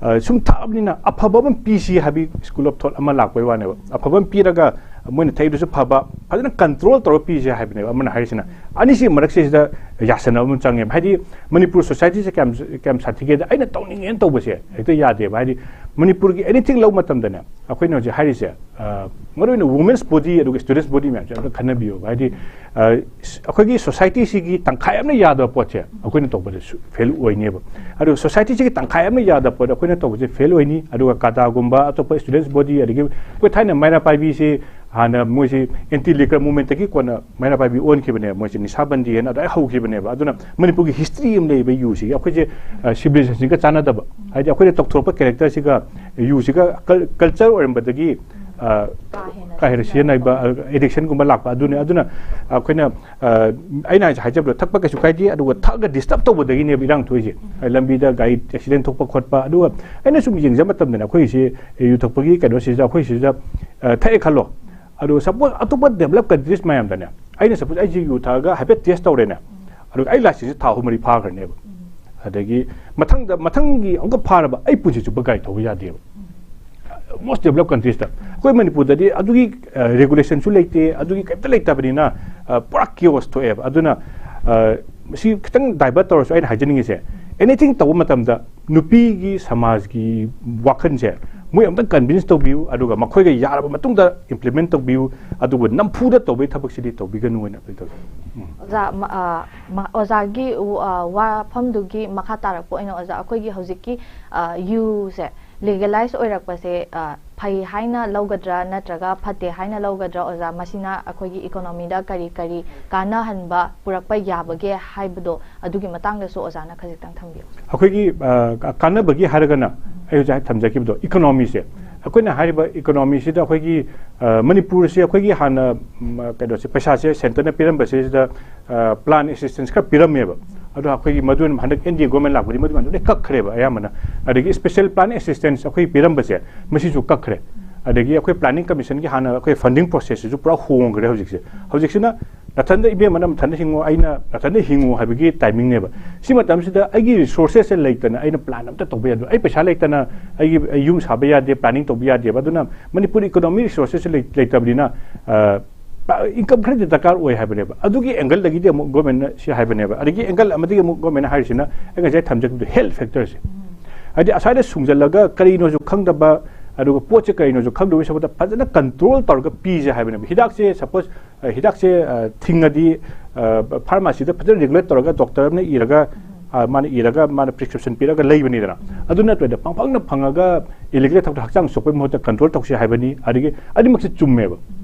ꯑ, ꯁꯨꯝ ꯊꯛꯑꯕꯅꯤꯅ ꯑꯐꯕ ꯑꯃ ꯄꯤꯁꯤ ꯍꯥꯏꯕꯒꯤ ꯁ꯭ꯀꯨꯜ ꯑꯣꯐ ꯊꯣꯠ ꯑꯃ ꯂꯥꯛꯄꯩ ꯋꯥꯅꯦꯕ꯫ ꯑꯐꯕ ꯑꯃ ꯄꯤꯔꯒ ꯃꯣꯏꯅ ꯊꯛꯏꯗꯨꯁꯨ ꯐꯕ, ꯐꯖꯅ ꯀꯟꯇ꯭ꯔꯣꯜ ꯇꯧꯔ ꯄꯤꯁꯦ ꯍꯥꯏꯕꯅꯦꯕ ꯑꯃꯅ ꯍꯥꯏꯔꯤꯁꯤꯅ꯫ ꯑꯅꯤꯁꯤ ꯃꯔꯛꯁꯤꯗ ꯌꯥꯁꯟꯅꯕ ꯑꯃ ꯆꯪꯉꯦꯕ꯫ ꯍꯥꯏꯗꯤ ꯃꯅꯤꯄꯨꯔ ꯁꯣꯁꯥꯏꯇꯤꯁꯦ ꯀꯌꯥꯝ, ꯀꯌꯥꯝ ꯁꯥꯊꯤꯒꯦꯗ, ꯑꯩꯅ ꯇꯧꯅꯤꯡꯉꯦꯅ ꯇꯧꯕꯁꯦ ꯍꯦꯛꯇ ꯌꯥꯗꯦꯕ꯫ ꯍꯥꯏꯗꯤ ꯃꯅꯤꯄꯨꯔꯒꯤ ꯑꯦꯅꯤꯊꯤꯡ ꯂꯧꯕ ꯃꯇꯝꯗꯅꯦ, ꯑꯩꯈꯣꯏꯅ ꯍꯧꯖꯤꯛ ꯍꯥꯏꯔꯤꯁꯦ, ꯑ, ꯃꯔꯨꯑꯣꯏꯅ ꯋꯨꯃꯦꯟꯁ ꯕꯣꯗꯤ ꯑꯗꯨꯒ ꯁ꯭ꯇꯨꯗꯦꯟꯁ ꯕꯣꯗꯤ ꯃꯌꯥꯝꯁꯦ ꯑꯝꯇ ꯈꯟꯅꯕꯤꯌꯣꯕ꯫ ꯍꯥꯏꯗꯤ, ꯑ, ꯁ-, ꯑꯩꯈꯣꯏꯒꯤ ꯁꯣꯁꯥꯏꯇꯤꯁꯤꯒꯤ ꯇꯪꯈꯥꯏ ꯑꯃꯅ ꯌꯥꯗꯕ ꯄꯣꯠꯁꯦ ꯑꯩꯈꯣꯏꯅ ꯇꯧꯕꯗ ꯐꯦꯜ ꯑꯣꯏꯅꯦꯕ꯫ ꯑꯗꯨꯒ ꯁꯣꯁꯥꯏꯇꯤꯁꯤꯒꯤ ꯇꯪꯈꯥꯏ ꯑꯃꯅ ꯌꯥꯗꯕ ꯄꯣꯠ ꯑꯩꯈꯣꯏꯅ ꯇꯧꯕꯁꯦ ꯐꯦꯜ ꯑꯣꯏꯅꯤ꯫ ꯑꯗꯨꯒ ꯀꯥꯗꯥꯒꯨꯝꯕ, ꯑꯇꯣꯞꯄ ꯁ꯭ꯇꯨꯗꯦꯟꯁ ꯕꯣꯗꯤ, ꯑꯗꯒꯤ ꯑꯩꯈꯣꯏ ꯊꯥꯏꯅ ꯃꯩꯔꯥ ꯄꯥꯏꯕꯤꯁꯤ ꯍꯥꯟꯅ ꯃꯣꯏꯁꯤ ꯑꯦꯟꯇꯤ ꯂꯤꯀꯔ ꯃꯨꯚꯃꯦꯟꯠꯇꯒꯤ ꯀꯣꯟꯅ ꯃꯩꯔꯥ ꯄꯥꯏꯕꯤ ꯑꯣꯟꯈꯤꯕꯅꯦꯕ꯫ ꯃꯣꯏꯁꯤ ꯅꯤꯁꯥ ꯕꯟꯗꯤ ꯍꯥꯏꯅ ꯑꯗꯨꯃꯥꯏꯅ ꯍꯧꯈꯤꯕꯅꯦꯕ꯫ ꯑꯗꯨꯅ ꯃꯅꯤꯄꯨꯔꯒꯤ ꯍꯤꯁꯇ꯭ꯔꯤ ꯑꯃ ꯂꯩꯕ ꯌꯨꯁꯤꯒ ꯑꯩꯈꯣꯏꯁꯦ, ꯑ, ꯁꯤꯚꯤꯂꯥꯏꯖꯦꯁꯟꯒ ꯆꯥꯟꯅꯗꯕ, ꯍꯥꯏꯗꯤ ꯑꯩꯈꯣꯏꯅ ꯇꯧꯊꯣꯔꯛꯄ ꯀꯦꯔꯦꯛꯇꯔꯁꯤꯒ ꯌꯨꯁꯤꯒ ꯀꯜ-, ꯀꯜꯆꯔ ꯑꯣꯏꯔꯝꯕꯗꯒꯤ, ꯑ, ꯀꯥ ꯍꯦꯟꯅ ꯀꯥ ꯍꯦꯟꯅ ꯁꯤꯖꯤꯟꯅꯕ, ꯑꯦꯗꯤꯛꯁꯟꯒꯨꯝꯕ ꯂꯥꯛꯄ꯫ ꯑꯗꯨꯅꯦ꯫ ꯑꯗꯨꯅ ꯑꯩꯈꯣꯏꯅ, ꯑ, ꯑꯩꯅ ꯍꯥꯏꯁꯦ ꯍꯥꯏꯖꯕꯗꯣ, ꯊꯛꯄ ꯀꯩꯁꯨ ꯀꯥꯏꯗꯦ, ꯑꯗꯨꯒ ꯊꯛꯑꯒ ꯗꯤꯁꯇꯔꯕ ꯇꯧꯕꯗꯒꯤꯅꯦꯕ ꯏꯔꯥꯡ ꯊꯣꯛꯏꯁꯦ꯫ ꯂꯝꯕꯤꯗ ꯒꯥꯔꯤ ꯑꯦꯛꯁꯤꯗꯦꯟ ꯊꯣꯛꯄ ꯈꯣꯠꯄ꯫ ꯑꯗꯨꯒ ꯑꯩꯅ ꯁꯨꯝ ꯌꯦꯡꯖꯕ ꯃꯇꯝꯗꯅꯦ, ꯑꯩꯈꯣꯏꯁꯦ ꯌꯨ ꯊꯛꯄꯒꯤ ꯀꯩꯅꯣꯁꯤꯗ, ꯑꯩꯈꯣꯏ ꯁꯤꯗ, ꯑ, ꯊꯛꯑꯦ ꯈꯜꯂꯣ, ꯑꯗꯨꯒ ꯁꯄꯣꯁ ꯑꯇꯣꯞꯄ ꯗꯦꯕꯂꯞ ꯀꯟꯇ꯭ꯔꯤꯁ ꯃꯌꯥꯝꯗꯅꯦ, ꯑꯩꯅ ꯁꯄꯣꯁ ꯑꯩꯁꯦ ꯌꯨ ꯊꯛꯑꯒ ꯍꯥꯏꯐꯦꯠ ꯇꯦꯁ ꯇꯧꯔꯦꯅꯦ, ꯑꯗꯨꯒ ꯑꯩ ꯂꯥꯏꯁꯦꯟꯁꯁꯦ ꯊꯥ ꯑꯍꯨꯝ ꯃꯔꯤ ꯐꯥꯈ꯭ꯔꯅꯦꯕ꯫ ꯑꯗꯒꯤ ꯃꯊꯪꯗ, ꯃꯊꯪꯒꯤ ꯑꯃꯨꯛꯀ ꯐꯥꯔꯕ ꯑꯩ ꯄꯨꯟꯁꯤ ꯆꯨꯞꯄ ꯒꯥꯔꯤ ꯊꯧꯕ ꯌꯥꯗꯦꯕ꯫ ꯃꯣꯁ ꯗꯦꯕꯂꯞ ꯀꯟꯇ꯭ꯔꯤꯁꯇ꯫ ꯑꯩꯈꯣꯏ ꯃꯅꯤꯄꯨꯔꯗꯗꯤ ꯑꯗꯨꯒꯤ, ꯑ, ꯔꯦꯒꯨꯂꯦꯁꯟꯁꯨ ꯂꯩꯇꯦ, ꯑꯗꯨꯒꯤ ꯀꯩꯝꯇ ꯂꯩꯇꯕꯅꯤꯅ, ꯑ, ꯄꯨꯔꯥ ꯀꯤꯑꯣꯁ ꯊꯣꯛꯑꯦꯕ꯫ ꯑꯗꯨꯅ, ꯑ, ꯃꯁꯤ ꯈꯤꯇꯪ ꯗꯥꯏꯚꯔꯠ ꯇꯧꯔꯁꯨ, ꯑꯩꯅ ꯍꯥꯏꯖꯅꯤꯡꯉꯤꯁꯦ, ꯑꯦꯅꯤꯊꯤꯡ ꯇꯧꯕ ꯃꯇꯝꯗ ꯅꯨꯄꯤꯒꯤ ꯁꯃꯥꯖꯒꯤ ꯋꯥꯈꯜꯁꯦ ꯃꯣꯏ ꯑꯝꯇꯪ ꯀꯟꯚꯤꯟꯁ ꯇꯧꯕꯤꯌꯨ, ꯑꯗꯨꯒ ꯃꯈꯣꯏꯒ ꯌꯥꯔꯕ ꯃꯇꯨꯡꯗ ꯏꯝꯄ꯭ꯂꯤꯃꯦꯟ ꯇꯧꯕꯤꯌꯨ, ꯑꯗꯨꯕꯨ ꯅꯝꯐꯨꯗ ꯇꯧꯕꯒꯤ ꯊꯕꯛꯁꯤꯗꯤ ꯇꯧꯕꯤꯒꯅꯨ ꯍꯥꯏꯅ ꯑꯩꯈꯣꯏ ꯇꯧꯖꯩ꯫ ꯎꯝ꯫ ꯑꯣꯖꯥ, ꯃ-, ꯑ, ꯃ-, ꯑꯣꯖꯥꯒꯤ ꯎ-, ꯑ, ꯋꯥꯐꯝꯗꯨꯒꯤ ꯃꯈꯥ ꯇꯥꯔꯛꯄ ꯑꯣꯏꯅ, ꯑꯣꯖꯥ, ꯑꯩꯈꯣꯏꯒꯤ ꯍꯧꯖꯤꯛꯀꯤ, ꯑ, ꯌꯨꯁꯦ ꯂꯤꯒꯦꯂꯥꯏꯁ ꯑꯣꯏꯔꯛꯄꯁꯦ, ꯑ, ꯐꯩ ꯍꯥꯏꯅ ꯂꯧꯒꯗ꯭ꯔꯥ ꯅꯠꯇ꯭ꯔꯒ ꯐꯠꯇꯦ ꯍꯥꯏꯅ ꯂꯧꯒꯗ꯭ꯔꯥ, ꯑꯣꯖꯥ? ꯃꯁꯤꯅ ꯑꯩꯈꯣꯏꯒꯤ ꯏꯀꯣꯅꯣꯃꯤꯗ ꯀꯔꯤ ꯀꯔꯤ ꯀꯥꯟꯅꯍꯟꯕ ꯄꯨꯔꯛꯄ ꯌꯥꯕꯒꯦ ꯍꯥꯏꯕꯗꯣ, ꯑꯗꯨꯒꯤ ꯃꯇꯥꯡꯗꯁꯨ ꯑꯣꯖꯥꯅ ꯈꯖꯤꯛꯇꯪ ꯊꯝꯕꯤꯌꯨ꯫ ꯑꯩꯈꯣꯏꯒꯤ, ꯑ, ꯀꯥꯟꯅꯕꯒꯤ ꯍꯥꯏꯔꯒꯅ, ꯑꯩ ꯍꯧꯖꯤꯛ ꯊꯝꯖꯈꯤꯕꯗꯣ, ꯏꯀꯣꯅꯣꯃꯤꯁꯦ, ꯑꯩꯈꯣꯏꯅ ꯍꯥꯏꯔꯤꯕ ꯏꯀꯣꯅꯣꯃꯤꯁꯤꯗ ꯑꯩꯈꯣꯏꯒꯤ, ꯑ, ꯃꯅꯤꯄꯨꯔꯁꯦ ꯑꯩꯈꯣꯏꯒꯤ ꯍꯥꯟꯅ, ꯎꯝ, ꯀꯩꯅꯣꯁꯦ, ꯄꯩꯁꯥꯁꯦ ꯁꯦꯟꯇꯔꯅ ꯄꯤꯔꯝꯕꯁꯤꯗ, ꯑ, ꯄ꯭ꯂꯥꯟ ꯑꯦꯁꯤꯁꯇꯦꯟꯁ ꯈꯔ ꯄꯤꯔꯝꯃꯦꯕ꯫ ꯑꯗꯣ ꯑꯩꯈꯣꯏꯒꯤ ꯃꯗꯨ ꯍꯟꯗꯛ ꯑꯦꯟ ꯗꯤ ꯑꯦ ꯒꯣꯔꯃꯦꯟ ꯂꯥꯛꯄꯗꯤ ꯃꯗꯨ ꯃꯌꯥꯝꯗꯣ ꯂꯣꯏ ꯀꯛꯈ꯭ꯔꯦꯕ ꯑꯌꯥꯝꯕꯅ꯫ ꯑꯗꯒꯤ ꯁ꯭ꯄꯦꯁꯦꯜ ꯄ꯭ꯂꯥꯟ ꯑꯦꯁꯤꯁꯇꯦꯟꯁ ꯑꯩꯈꯣꯏ ꯄꯤꯔꯝꯕꯁꯦ, ꯃꯁꯤꯁꯨ ꯀꯛꯈ꯭ꯔꯦ꯫ ꯑꯗꯒꯤ ꯑꯩꯈꯣꯏ ꯄ꯭ꯂꯥꯅꯤꯡ ꯀꯃꯤꯁꯟꯒꯤ ꯍꯥꯟꯅ ꯑꯩꯈꯣꯏ ꯐꯟꯗꯤꯡ ꯄ꯭ꯔꯣꯁꯦꯁꯁꯤꯁꯨ ꯄꯨꯔꯥ ꯍꯣꯡꯈ꯭ꯔꯦ ꯍꯧꯖꯤꯛꯁꯦ꯫ ꯍꯧꯖꯤꯛꯁꯤꯅ ꯅꯊꯟꯗ ꯏꯕꯦꯝꯃꯅ ꯃꯊꯟꯗ ꯍꯤꯡꯉꯣ, ꯑꯩꯅ ꯃꯊꯟꯗ ꯍꯤꯡꯉꯣ ꯍꯥꯏꯕꯒꯤ ꯇꯥꯏꯃꯤꯡꯅꯦꯕ꯫ ꯁꯤ ꯃꯇꯝꯁꯤꯗ ꯑꯩꯒꯤ ꯔꯤꯁꯣꯔꯁꯦꯁꯁꯦ ꯂꯩꯇꯅ ꯑꯩꯅ ꯄ꯭ꯂꯥꯟ ꯑꯝꯇ ꯇꯧꯕ ꯌꯥꯗꯦ꯫ ꯑꯩ ꯄꯩꯁꯥ ꯂꯩꯇꯅ ꯑꯩꯒꯤ, ꯑꯩ ꯌꯨꯝ ꯁꯥꯕ ꯌꯥꯗꯦ, ꯄ꯭ꯂꯥꯅꯤꯡ ꯇꯧꯕ ꯌꯥꯗꯦꯕ꯫ ꯑꯗꯨꯅ ꯃꯅꯤꯄꯨꯔ ꯏꯀꯣꯅꯣꯃꯤ ꯔꯤꯁꯣꯔꯁꯦꯁꯁꯦ ꯂꯩ-, ꯂꯩꯇꯕꯅꯤꯅ, ꯑ, ꯏꯟꯀꯝ ꯈꯔꯗꯤ ꯗꯔꯀꯥꯔ ꯑꯣꯏ ꯍꯥꯏꯕꯅꯦꯕ꯫ ꯑꯗꯨꯒꯤ ꯑꯦꯡꯒꯜꯗꯒꯤꯗꯤ ꯑꯃꯨꯛ ꯒꯣꯔꯃꯦꯟꯅ ꯁꯤ ꯍꯥꯏꯕꯅꯦꯕ꯫ ꯑꯗꯒꯤ ꯑꯦꯡꯒꯜ ꯑꯃꯗꯒꯤ ꯑꯃꯨꯛ ꯒꯣꯔꯃꯦꯟꯅ ꯍꯥꯏꯔꯤꯁꯤꯅ ꯑꯩ ꯉꯁꯥꯏ ꯊꯝꯖꯈꯤꯕꯗꯣ, ꯍꯦꯜꯊ ꯐꯦꯛꯇꯔꯁꯦ꯫ ꯍꯥꯏꯗꯤ ꯑꯁ꯭ꯋꯥꯏꯗ ꯁꯨꯡꯖꯜꯂꯒ ꯀꯔꯤꯅꯣꯁꯨ ꯈꯪꯗꯕ, ꯑꯗꯨꯒ ꯄꯣꯠꯁꯦ ꯀꯔꯤꯅꯣꯁꯨ ꯈꯪꯗꯕꯒꯤ ꯁꯔꯨꯛꯇ ꯐꯖꯅ ꯀꯟꯇ꯭ꯔꯣꯜ ꯇꯧꯔꯒ ꯄꯤꯁꯦ ꯍꯥꯏꯕꯅꯦꯕ꯫ ꯍꯤꯗꯥꯛꯁꯦ ꯁꯄꯣꯁ, ꯑ, ꯍꯤꯗꯥꯛꯁꯦ, ꯑ, ꯊꯤꯡꯉꯗꯤ, ꯑ, ꯐꯥꯔꯃꯥꯁꯤꯗ ꯐꯖꯅ ꯔꯤꯒꯨꯂꯦꯠ ꯇꯧꯔꯒ ꯗꯣꯛꯇꯔ ꯑꯃꯅ ꯏꯔꯒ, ꯑ, ꯃꯥꯅ ꯏꯔꯒ ꯃꯥꯅ ꯄ꯭ꯔꯤꯁꯀ꯭ꯔꯤꯞꯁꯟ ꯄꯤꯔꯒ ꯂꯩꯕꯅꯤꯗꯅ꯫ ꯑꯗꯨ ꯅꯠꯇ꯭ꯔꯗꯤ ꯄꯪꯐꯪꯗ ꯐꯪꯉꯒ ꯏꯂꯤꯒꯦꯜ ꯊꯕꯛꯇ ꯍꯛꯆꯥꯡ ꯁꯣꯛꯄꯒꯤ ꯃꯍꯨꯠꯇ ꯀꯟꯇ꯭ꯔꯣꯜ ꯇꯧꯁꯤ ꯍꯥꯏꯕꯅꯤ꯫ ꯑꯗꯒꯤ ꯑꯅꯤꯃꯛꯁꯦ ꯆꯨꯝꯃꯦꯕ꯫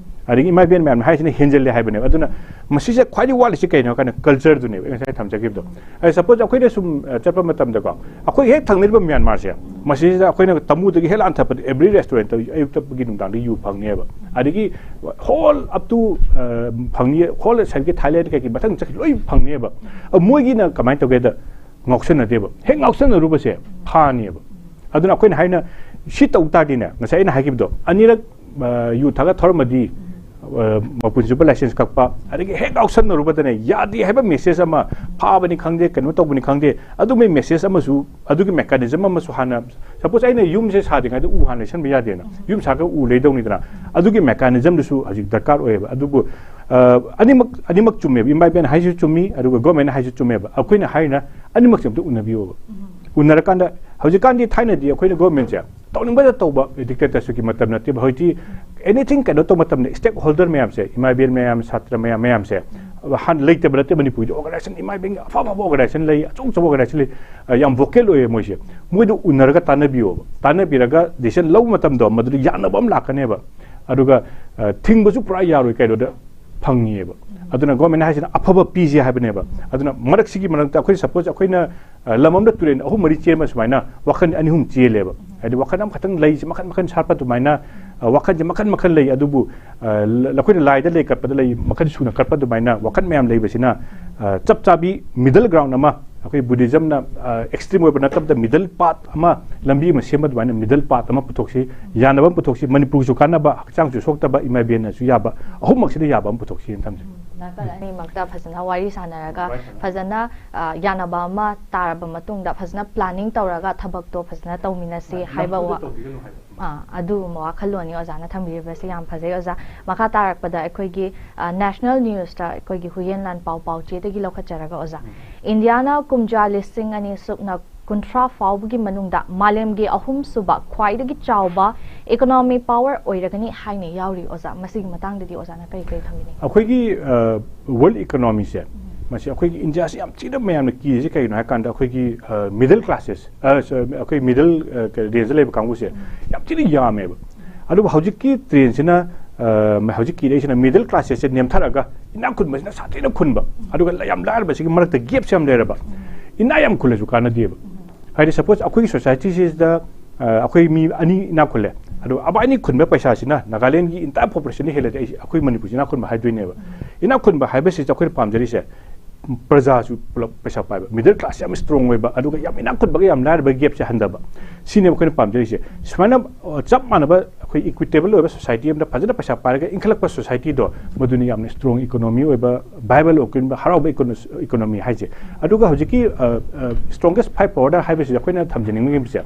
ꯑꯗꯒꯤ ꯏꯃꯥ ꯏꯕꯦꯟ ꯃꯌꯥꯝꯅ ꯍꯥꯏꯁꯤꯅ ꯍꯦꯟꯖꯜꯂꯦ ꯍꯥꯏꯕꯅꯦꯕ꯫ ꯑꯗꯨꯅ ꯃꯁꯤꯁꯦ ꯈ꯭ꯋꯥꯏꯗꯒꯤ ꯋꯥꯠꯂꯤꯁꯤ ꯀꯩꯅꯣ ꯍꯥꯏ ꯀꯥꯟꯗ ꯀꯜꯆꯔꯗꯨꯅꯦꯕ ꯑꯩ ꯉꯁꯥꯏ ꯊꯝꯖꯈꯤꯕꯗꯣ꯫ ꯑꯩ ꯁꯄꯣꯁ ꯑꯩꯈꯣꯏꯅ ꯁꯨꯝ, ꯑ, ꯆꯠꯄ ꯃꯇꯝꯗꯀꯣ, ꯑꯩꯈꯣꯏ ꯍꯦꯛ ꯊꯪꯅꯔꯤꯕ ꯃ꯭ꯌꯥꯟꯃꯥꯔꯁꯦ, ꯃꯁꯤꯁꯤꯗ ꯑꯩꯈꯣꯏꯅ ꯇꯃꯨꯗꯒꯤ ꯍꯦꯛ ꯂꯥꯟꯊꯠꯄꯗ every restaurant ꯑꯌꯨꯛꯇꯒꯤ ꯅꯨꯡꯗꯥꯡꯗ ꯌꯨ ꯐꯪꯅꯦꯕ꯫ ꯑꯗꯒꯤ ꯍꯣꯜ up to, ꯑ, ꯐꯪꯅꯤ, ꯍꯣꯜ ꯁꯥꯏꯠꯀꯤ ꯊꯥꯏꯂꯦꯟ ꯀꯩꯀꯩ ꯃꯊꯪ ꯆꯠꯈꯤ ꯂꯣꯏ ꯐꯪꯅꯦꯕ꯫ ꯑ, ꯃꯣꯏꯒꯤꯅ ꯀꯃꯥꯏꯅ ꯇꯧꯒꯦꯗ, ꯉꯥꯎꯁꯟꯅꯗꯦꯕ꯫ ꯍꯦꯛ ꯉꯥꯎꯁꯟꯅꯔꯨꯕꯁꯦ ꯐꯥꯅꯦꯕ꯫ ꯑꯗꯨꯅ ꯑꯩꯈꯣꯏꯅ ꯍꯥꯏꯅ ꯁꯤ ꯇꯧ ꯇꯥꯔꯗꯤꯅꯦ, ꯉꯁꯥꯏ ꯑꯩꯅ ꯍꯥꯏꯈꯤꯕꯗꯣ, ꯑꯅꯤꯔꯛ, ꯑ, ꯌꯨ ꯊꯛꯑ ꯊꯧꯔꯝꯃꯗꯤ, ꯑ, ꯃꯄꯨꯟ ꯆꯨꯞꯄ ꯂꯥꯏꯁꯦꯟꯁ ꯀꯛꯄ, ꯑꯗꯒꯤ ꯍꯦꯛ ꯉꯥꯎꯁꯟꯅꯔꯨꯕꯗꯅꯦ, ꯌꯥꯗꯦ ꯍꯥꯏꯕ ꯃꯦꯁꯦꯖ ꯑꯃ, ꯐꯥꯕꯅꯤ ꯈꯪꯗꯦ, ꯀꯩꯅꯣ ꯇꯧꯕꯅꯤ ꯈꯪꯗꯦ, ꯑꯗꯨꯒꯨꯝꯕꯒꯤ ꯃꯦꯁꯦꯖ ꯑꯃꯁꯨ, ꯑꯗꯨꯒꯤ ꯃꯦꯀꯥꯅꯤꯖꯝ ꯑꯃꯁꯨ ꯍꯥꯟꯅ, ꯁꯄꯣꯁ ꯑꯩꯅ ꯌꯨꯝꯁꯦ ꯁꯥꯗ꯭ꯔꯤꯉꯩꯗ ꯎ ꯍꯥꯟꯅ ꯂꯩꯁꯟꯕ ꯌꯥꯗꯦꯅ, ꯌꯨꯝ ꯁꯥꯔꯒ ꯎ ꯂꯩꯗꯧꯅꯤꯗꯅ, ꯑꯗꯨꯒꯤ ꯃꯦꯀꯥꯅꯤꯖꯝꯗꯨꯁꯨ ꯍꯧꯖꯤꯛ ꯗꯔꯀꯥꯔ ꯑꯣꯏꯌꯦꯕ꯫ ꯑꯗꯨꯕꯨ, ꯑ, ꯑꯅꯤꯃꯛ, ꯑꯅꯤꯃꯛ ꯆꯨꯝꯃꯦꯕ, ꯏꯃꯥ ꯏꯕꯦꯟ ꯍꯥꯏꯁꯤꯁꯨ ꯆꯨꯝꯃꯤ, ꯑꯗꯨꯒ ꯒꯣꯔꯃꯦꯟꯅ ꯍꯥꯏꯁꯤꯁꯨ ꯆꯨꯝꯃꯦꯕ꯫ ꯑꯩꯈꯣꯏꯅ ꯍꯥꯏꯅ ꯑꯅꯤꯃꯛꯁꯦ ꯑꯝꯇ ꯎꯅꯕꯤꯌꯣꯕ꯫ ꯎꯅꯔꯀꯥꯟꯗ ꯍꯧꯖꯤꯛꯀꯥꯟꯗꯤ, ꯊꯥꯏꯅꯗꯤ ꯑꯩꯈꯣꯏꯅ ꯒꯣꯔꯃꯦꯟꯁꯦ ꯇꯧꯅꯤꯡꯕꯗ ꯇꯧꯕ ꯗꯤꯛꯇꯦꯇꯔꯁꯤꯞꯀꯤ ꯃꯇꯝ ꯅꯠꯇꯦꯕ꯫ ꯍꯧꯖꯤꯛꯇꯤ ꯑꯦꯅꯤꯊꯤꯡ ꯀꯩꯅꯣ ꯇꯧꯕ ꯃꯇꯝꯗ ꯁ꯭ꯇꯦꯛ ꯍꯣꯜꯗꯔ ꯃꯌꯥꯝꯁꯦ, ꯏꯃꯥ ꯏꯕꯦꯟ ꯃꯌꯥꯝ, ꯁꯥꯇ꯭ꯔ ꯃꯌꯥꯝ, ꯃꯌꯥꯝꯁꯦ ꯍꯥꯟꯅ ꯂꯩꯇꯕ ꯅꯠꯇꯦ꯫ ꯃꯅꯤꯄꯨꯔꯒꯤꯗꯤ ꯑꯣꯔꯒꯅꯥꯏꯖꯦꯁꯟ, ꯏꯃꯥ ꯏꯕꯦꯟꯒꯤ ꯑꯐ ꯑꯐꯕ ꯑꯣꯔꯒꯅꯥꯏꯖꯦꯁꯟ ꯂꯩ, ꯑꯆꯧ ꯑꯆꯧꯕ ꯑꯣꯔꯒꯅꯥꯏꯖꯦꯁꯟ ꯂꯩ, ꯑ, ꯌꯥꯝ ꯚꯣꯀꯦꯜ ꯑꯣꯏꯌꯦ ꯃꯣꯏꯁꯦ꯫ ꯃꯣꯏꯗ ꯎꯅꯔꯒ ꯇꯥꯟꯅꯕꯤꯌꯣꯕ꯫ ꯇꯥꯟꯅꯕꯤꯔꯒ ꯗꯤꯁꯤꯖꯟ ꯂꯧꯕ ꯃꯇꯝꯗꯣ ꯃꯗꯨꯗ ꯌꯥꯅꯕ ꯑꯃ ꯂꯥꯛꯀꯅꯦꯕ꯫ ꯑꯗꯨꯒ, ꯑ, ꯊꯤꯡꯕꯁꯨ ꯄꯨꯔꯥ ꯌꯥꯔꯣꯏ, ꯀꯩꯅꯣꯗ ꯐꯪꯉꯤꯑꯕ꯫ ꯑꯗꯨꯅ ꯒꯣꯔꯃꯦꯟꯅ ꯍꯥꯏꯁꯤꯅ ꯑꯐꯕ ꯄꯤꯁꯦ ꯍꯥꯏꯕꯅꯦꯕ꯫ ꯑꯗꯨꯅ ꯃꯔꯛꯁꯤꯒꯤ ꯃꯔꯛꯇ ꯑꯩꯈꯣꯏ ꯁꯄꯣꯁ ꯑꯩꯈꯣꯏꯅ, ꯑ, ꯂꯝ ꯑꯃꯗ ꯇꯨꯔꯦꯜ ꯑꯍꯨꯝ ꯃꯔꯤ ꯆꯦꯟꯕ ꯁꯨꯃꯥꯏꯅ ꯋꯥꯈꯜ ꯑꯅꯤ ꯑꯍꯨꯝ ꯆꯦꯜꯂꯦꯕ꯫ ꯍꯥꯏꯗꯤ ꯋꯥꯈꯜ ꯑꯃꯈꯛꯇꯪ ꯂꯩꯁꯦ ꯃꯈꯟ ꯃꯈꯟ ꯁꯥꯠꯄ ꯑꯗꯨꯃꯥꯏꯅ, ꯑ, ꯋꯥꯈꯜꯁꯦ ꯃꯈꯟ ꯃꯈꯟ ꯂꯩ꯫ ꯑꯗꯨꯕꯨ, ꯑ, ꯂ-, ꯑꯩꯈꯣꯏꯅ ꯂꯥꯏꯗ ꯂꯩ ꯀꯠꯄꯗ ꯂꯩ ꯃꯈꯟ ꯁꯨꯅ ꯀꯠꯄ ꯑꯗꯨꯃꯥꯏꯅ ꯋꯥꯈꯜ ꯃꯌꯥꯝ ꯂꯩꯕꯁꯤꯅ, ꯑ, ꯆꯞ ꯆꯥꯕꯤ ꯃꯤꯗꯜ ꯒ꯭ꯔꯥꯎꯟ ꯑꯃ, ꯑꯩꯈꯣꯏ ꯕꯨꯙꯤꯖꯝꯅ, ꯑ, ꯑꯦꯛꯁꯇ꯭ꯔꯤꯝ ꯑꯣꯏꯕ ꯅꯠꯇꯕꯗ ꯃꯤꯗꯜ ꯄꯥꯠ ꯑꯃ, ꯂꯝꯕꯤ ꯑꯃ ꯁꯦꯝꯕ ꯑꯗꯨꯃꯥꯏꯅ ꯃꯤꯗꯜ ꯄꯥꯠ ꯑꯃ ꯄꯨꯊꯣꯛꯁꯤ, ꯌꯥꯅꯕ ꯑꯃ ꯄꯨꯊꯣꯛꯁꯤ, ꯃꯅꯤꯄꯨꯔꯁꯨ ꯀꯥꯟꯅꯕ, ꯍꯛꯆꯥꯡꯁꯨ ꯁꯣꯛꯇꯕ, ꯏꯃꯥ ꯏꯕꯦꯟꯅꯁꯨ ꯌꯥꯕ, ꯑꯍꯨꯝꯃꯛꯁꯤꯗ ꯌꯥꯕ ꯑꯃ ꯄꯨꯊꯣꯛꯁꯤꯅ ꯊꯝꯖꯩ꯫ ꯑꯅꯤꯃꯛꯇ ꯐꯖꯅ ꯋꯥꯔꯤ ꯁꯥꯟꯅꯔꯒ ꯐꯖꯅ ꯌꯥꯅꯕ ꯑꯃ ꯇꯥꯔꯕ ꯃꯇꯨꯡꯗ ꯐꯖꯅ planning ꯇꯧꯔꯒ ꯊꯕꯛꯇꯣ ꯐꯖꯅ ꯇꯧꯃꯤꯟꯅꯁꯤ ꯍꯥꯏꯕ ꯋꯥ ꯑꯗꯨꯒꯨꯝꯕ ꯋꯥꯈꯜꯂꯣꯟꯅꯤ ꯑꯣꯖꯥꯅ ꯊꯝꯕꯤꯔꯤꯕꯁꯤ꯫ ꯌꯥꯝ ꯐꯖꯩ ꯑꯣꯖꯥ꯫ ꯃꯈꯥ ꯇꯥꯔꯛꯄꯗ ꯑꯩꯈꯣꯏꯒꯤ national news ꯇ ꯑꯩꯈꯣꯏꯒꯤ ꯍꯨꯌꯦꯟ ꯂꯥꯟꯄꯥꯎ ꯄꯥꯎꯆꯦꯗꯒꯤ ꯂꯧꯈꯠꯆꯔꯒ ꯑꯣꯖꯥ, ꯏꯟꯗꯤꯌꯥꯅ ꯀꯨꯝꯖꯥ ꯂꯤꯁꯤꯡ ꯑꯅꯤ ꯁꯨꯞꯅ ꯀꯨꯟꯊ꯭ꯔꯥ ꯐꯥꯎꯕꯒꯤ ꯃꯅꯨꯡꯗ ꯃꯥꯂꯦꯝꯒꯤ ꯑꯍꯨꯝꯁꯨꯕ ꯈ꯭ꯋꯥꯏꯗꯒꯤ ꯆꯥꯎꯕ economic power ꯑꯣꯏꯔꯒꯅꯤ ꯍꯥꯏꯅ ꯌꯥꯎꯔꯤ ꯑꯣꯖꯥ꯫ ꯃꯁꯤꯒꯤ ꯃꯇꯥꯡꯗꯗꯤ ꯑꯣꯖꯥꯅ ꯀꯔꯤ ꯀꯔꯤ ꯊꯝꯕꯤꯅꯤꯡꯉꯤ? ꯑꯩꯈꯣꯏꯒꯤ world economy ꯁꯦ, ꯃꯁꯤ ꯑꯩꯈꯣꯏꯒꯤ ꯏꯟꯗꯤꯌꯥꯁꯤ ꯌꯥꯝ ꯊꯤꯅ ꯃꯌꯥꯝꯅ ꯀꯤꯔꯤꯁꯤ ꯀꯩꯒꯤꯅꯣ ꯍꯥꯏ ꯀꯥꯟꯗ ꯑꯩꯈꯣꯏꯒꯤ middle classes, ꯑꯩꯈꯣꯏ middle range ꯂꯩꯕ ꯀꯥꯡꯕꯨꯁꯦ ꯌꯥꯝ ꯊꯤꯅ ꯌꯥꯝꯃꯦꯕ꯫ ꯑꯗꯨꯕꯨ ꯍꯧꯖꯤꯛꯀꯤ trend ꯁꯤꯅ, ꯍꯧꯖꯤꯛ ꯀꯤꯔꯛꯏꯁꯤꯅ middle classes ꯁꯦ ꯅꯦꯝꯊꯔꯒ ꯏꯅꯥꯛ ꯈꯨꯟꯕꯁꯤꯅ ꯁꯥꯊꯤꯅ ꯈꯨꯟꯕ, ꯑꯗꯨꯒ ꯌꯥꯝ ꯂꯥꯏꯔꯕꯁꯤꯒꯤ ꯃꯔꯛꯇ gap ꯁꯦ ꯌꯥꯝ ꯂꯩꯔꯕ꯫ ꯏꯅꯥꯛ ꯌꯥꯝ ꯈꯨꯜꯂꯁꯨ ꯀꯥꯟꯅꯗꯦꯕ꯫ ꯍꯥꯏꯗꯤ suppose ꯑꯩꯈꯣꯏꯒꯤ society ꯁꯤꯗ ꯑꯩꯈꯣꯏ ꯃꯤ ꯑꯅꯤ ꯏꯅꯥꯛ ꯈꯨꯜꯂꯦ, ꯑꯗꯣ ꯑꯕꯥꯏꯅꯤ ꯈꯨꯟꯕ ꯄꯩꯁꯥꯁꯤꯅ ꯅꯥꯒꯥꯂꯦꯟꯒꯤ entire population ꯅ ꯍꯦꯜꯂꯗꯤ ꯑꯩ, ꯑꯩꯈꯣꯏ ꯃꯅꯤꯄꯨꯔꯁꯤ ꯏꯅꯥꯛ ꯈꯨꯟꯕ ꯍꯥꯏꯗꯣꯏꯅꯦꯕ꯫ ꯏꯅꯥꯛ ꯈꯨꯟꯕ ꯍꯥꯏꯕꯁꯤꯗ ꯑꯩꯈꯣꯏꯅ ꯄꯥꯝꯖꯔꯤꯁꯦ ꯄ꯭ꯔꯖꯥꯁꯨ ꯄꯨꯂꯞ ꯄꯩꯁꯥ ꯄꯥꯏꯕ, middle class ꯁꯦ ꯌꯥꯝ strong ꯑꯣꯏꯕ, ꯑꯗꯨꯒ ꯌꯥꯝ ꯏꯅꯥꯛ ꯈꯨꯟꯕꯒ ꯌꯥꯝ ꯂꯥꯏꯔꯕꯒꯤ gap ꯁꯦ ꯍꯟꯊꯕ, ꯁꯤꯅꯦꯕ ꯑꯩꯈꯣꯏꯅ ꯄꯥꯝꯖꯔꯤꯁꯦ꯫ ꯁꯨꯃꯥꯏꯅ ꯆꯞ ꯃꯥꯟꯅꯕ ꯑꯩꯈꯣꯏ equitable ꯑꯣꯏꯕ society ꯑꯃꯗ ꯐꯖꯅ ꯄꯩꯁꯥ ꯄꯥꯏꯔꯒ ꯏꯟꯈꯠꯂꯛꯄ society ꯗꯣ, ꯃꯗꯨꯅ ꯌꯥꯝꯅ strong economy ꯑꯣꯏꯕ, viable ꯑꯣꯏꯕ, ꯍꯔꯥꯎꯕ econo-, economy ꯍꯥꯏꯁꯦ꯫ ꯑꯗꯨꯒ ꯍꯧꯖꯤꯛꯀꯤ strongest five power ꯗ ꯍꯥꯏꯕꯁꯤꯗ ꯑꯩꯈꯣꯏꯅ ꯊꯝꯖꯅꯤꯡꯉꯤꯕꯁꯦ,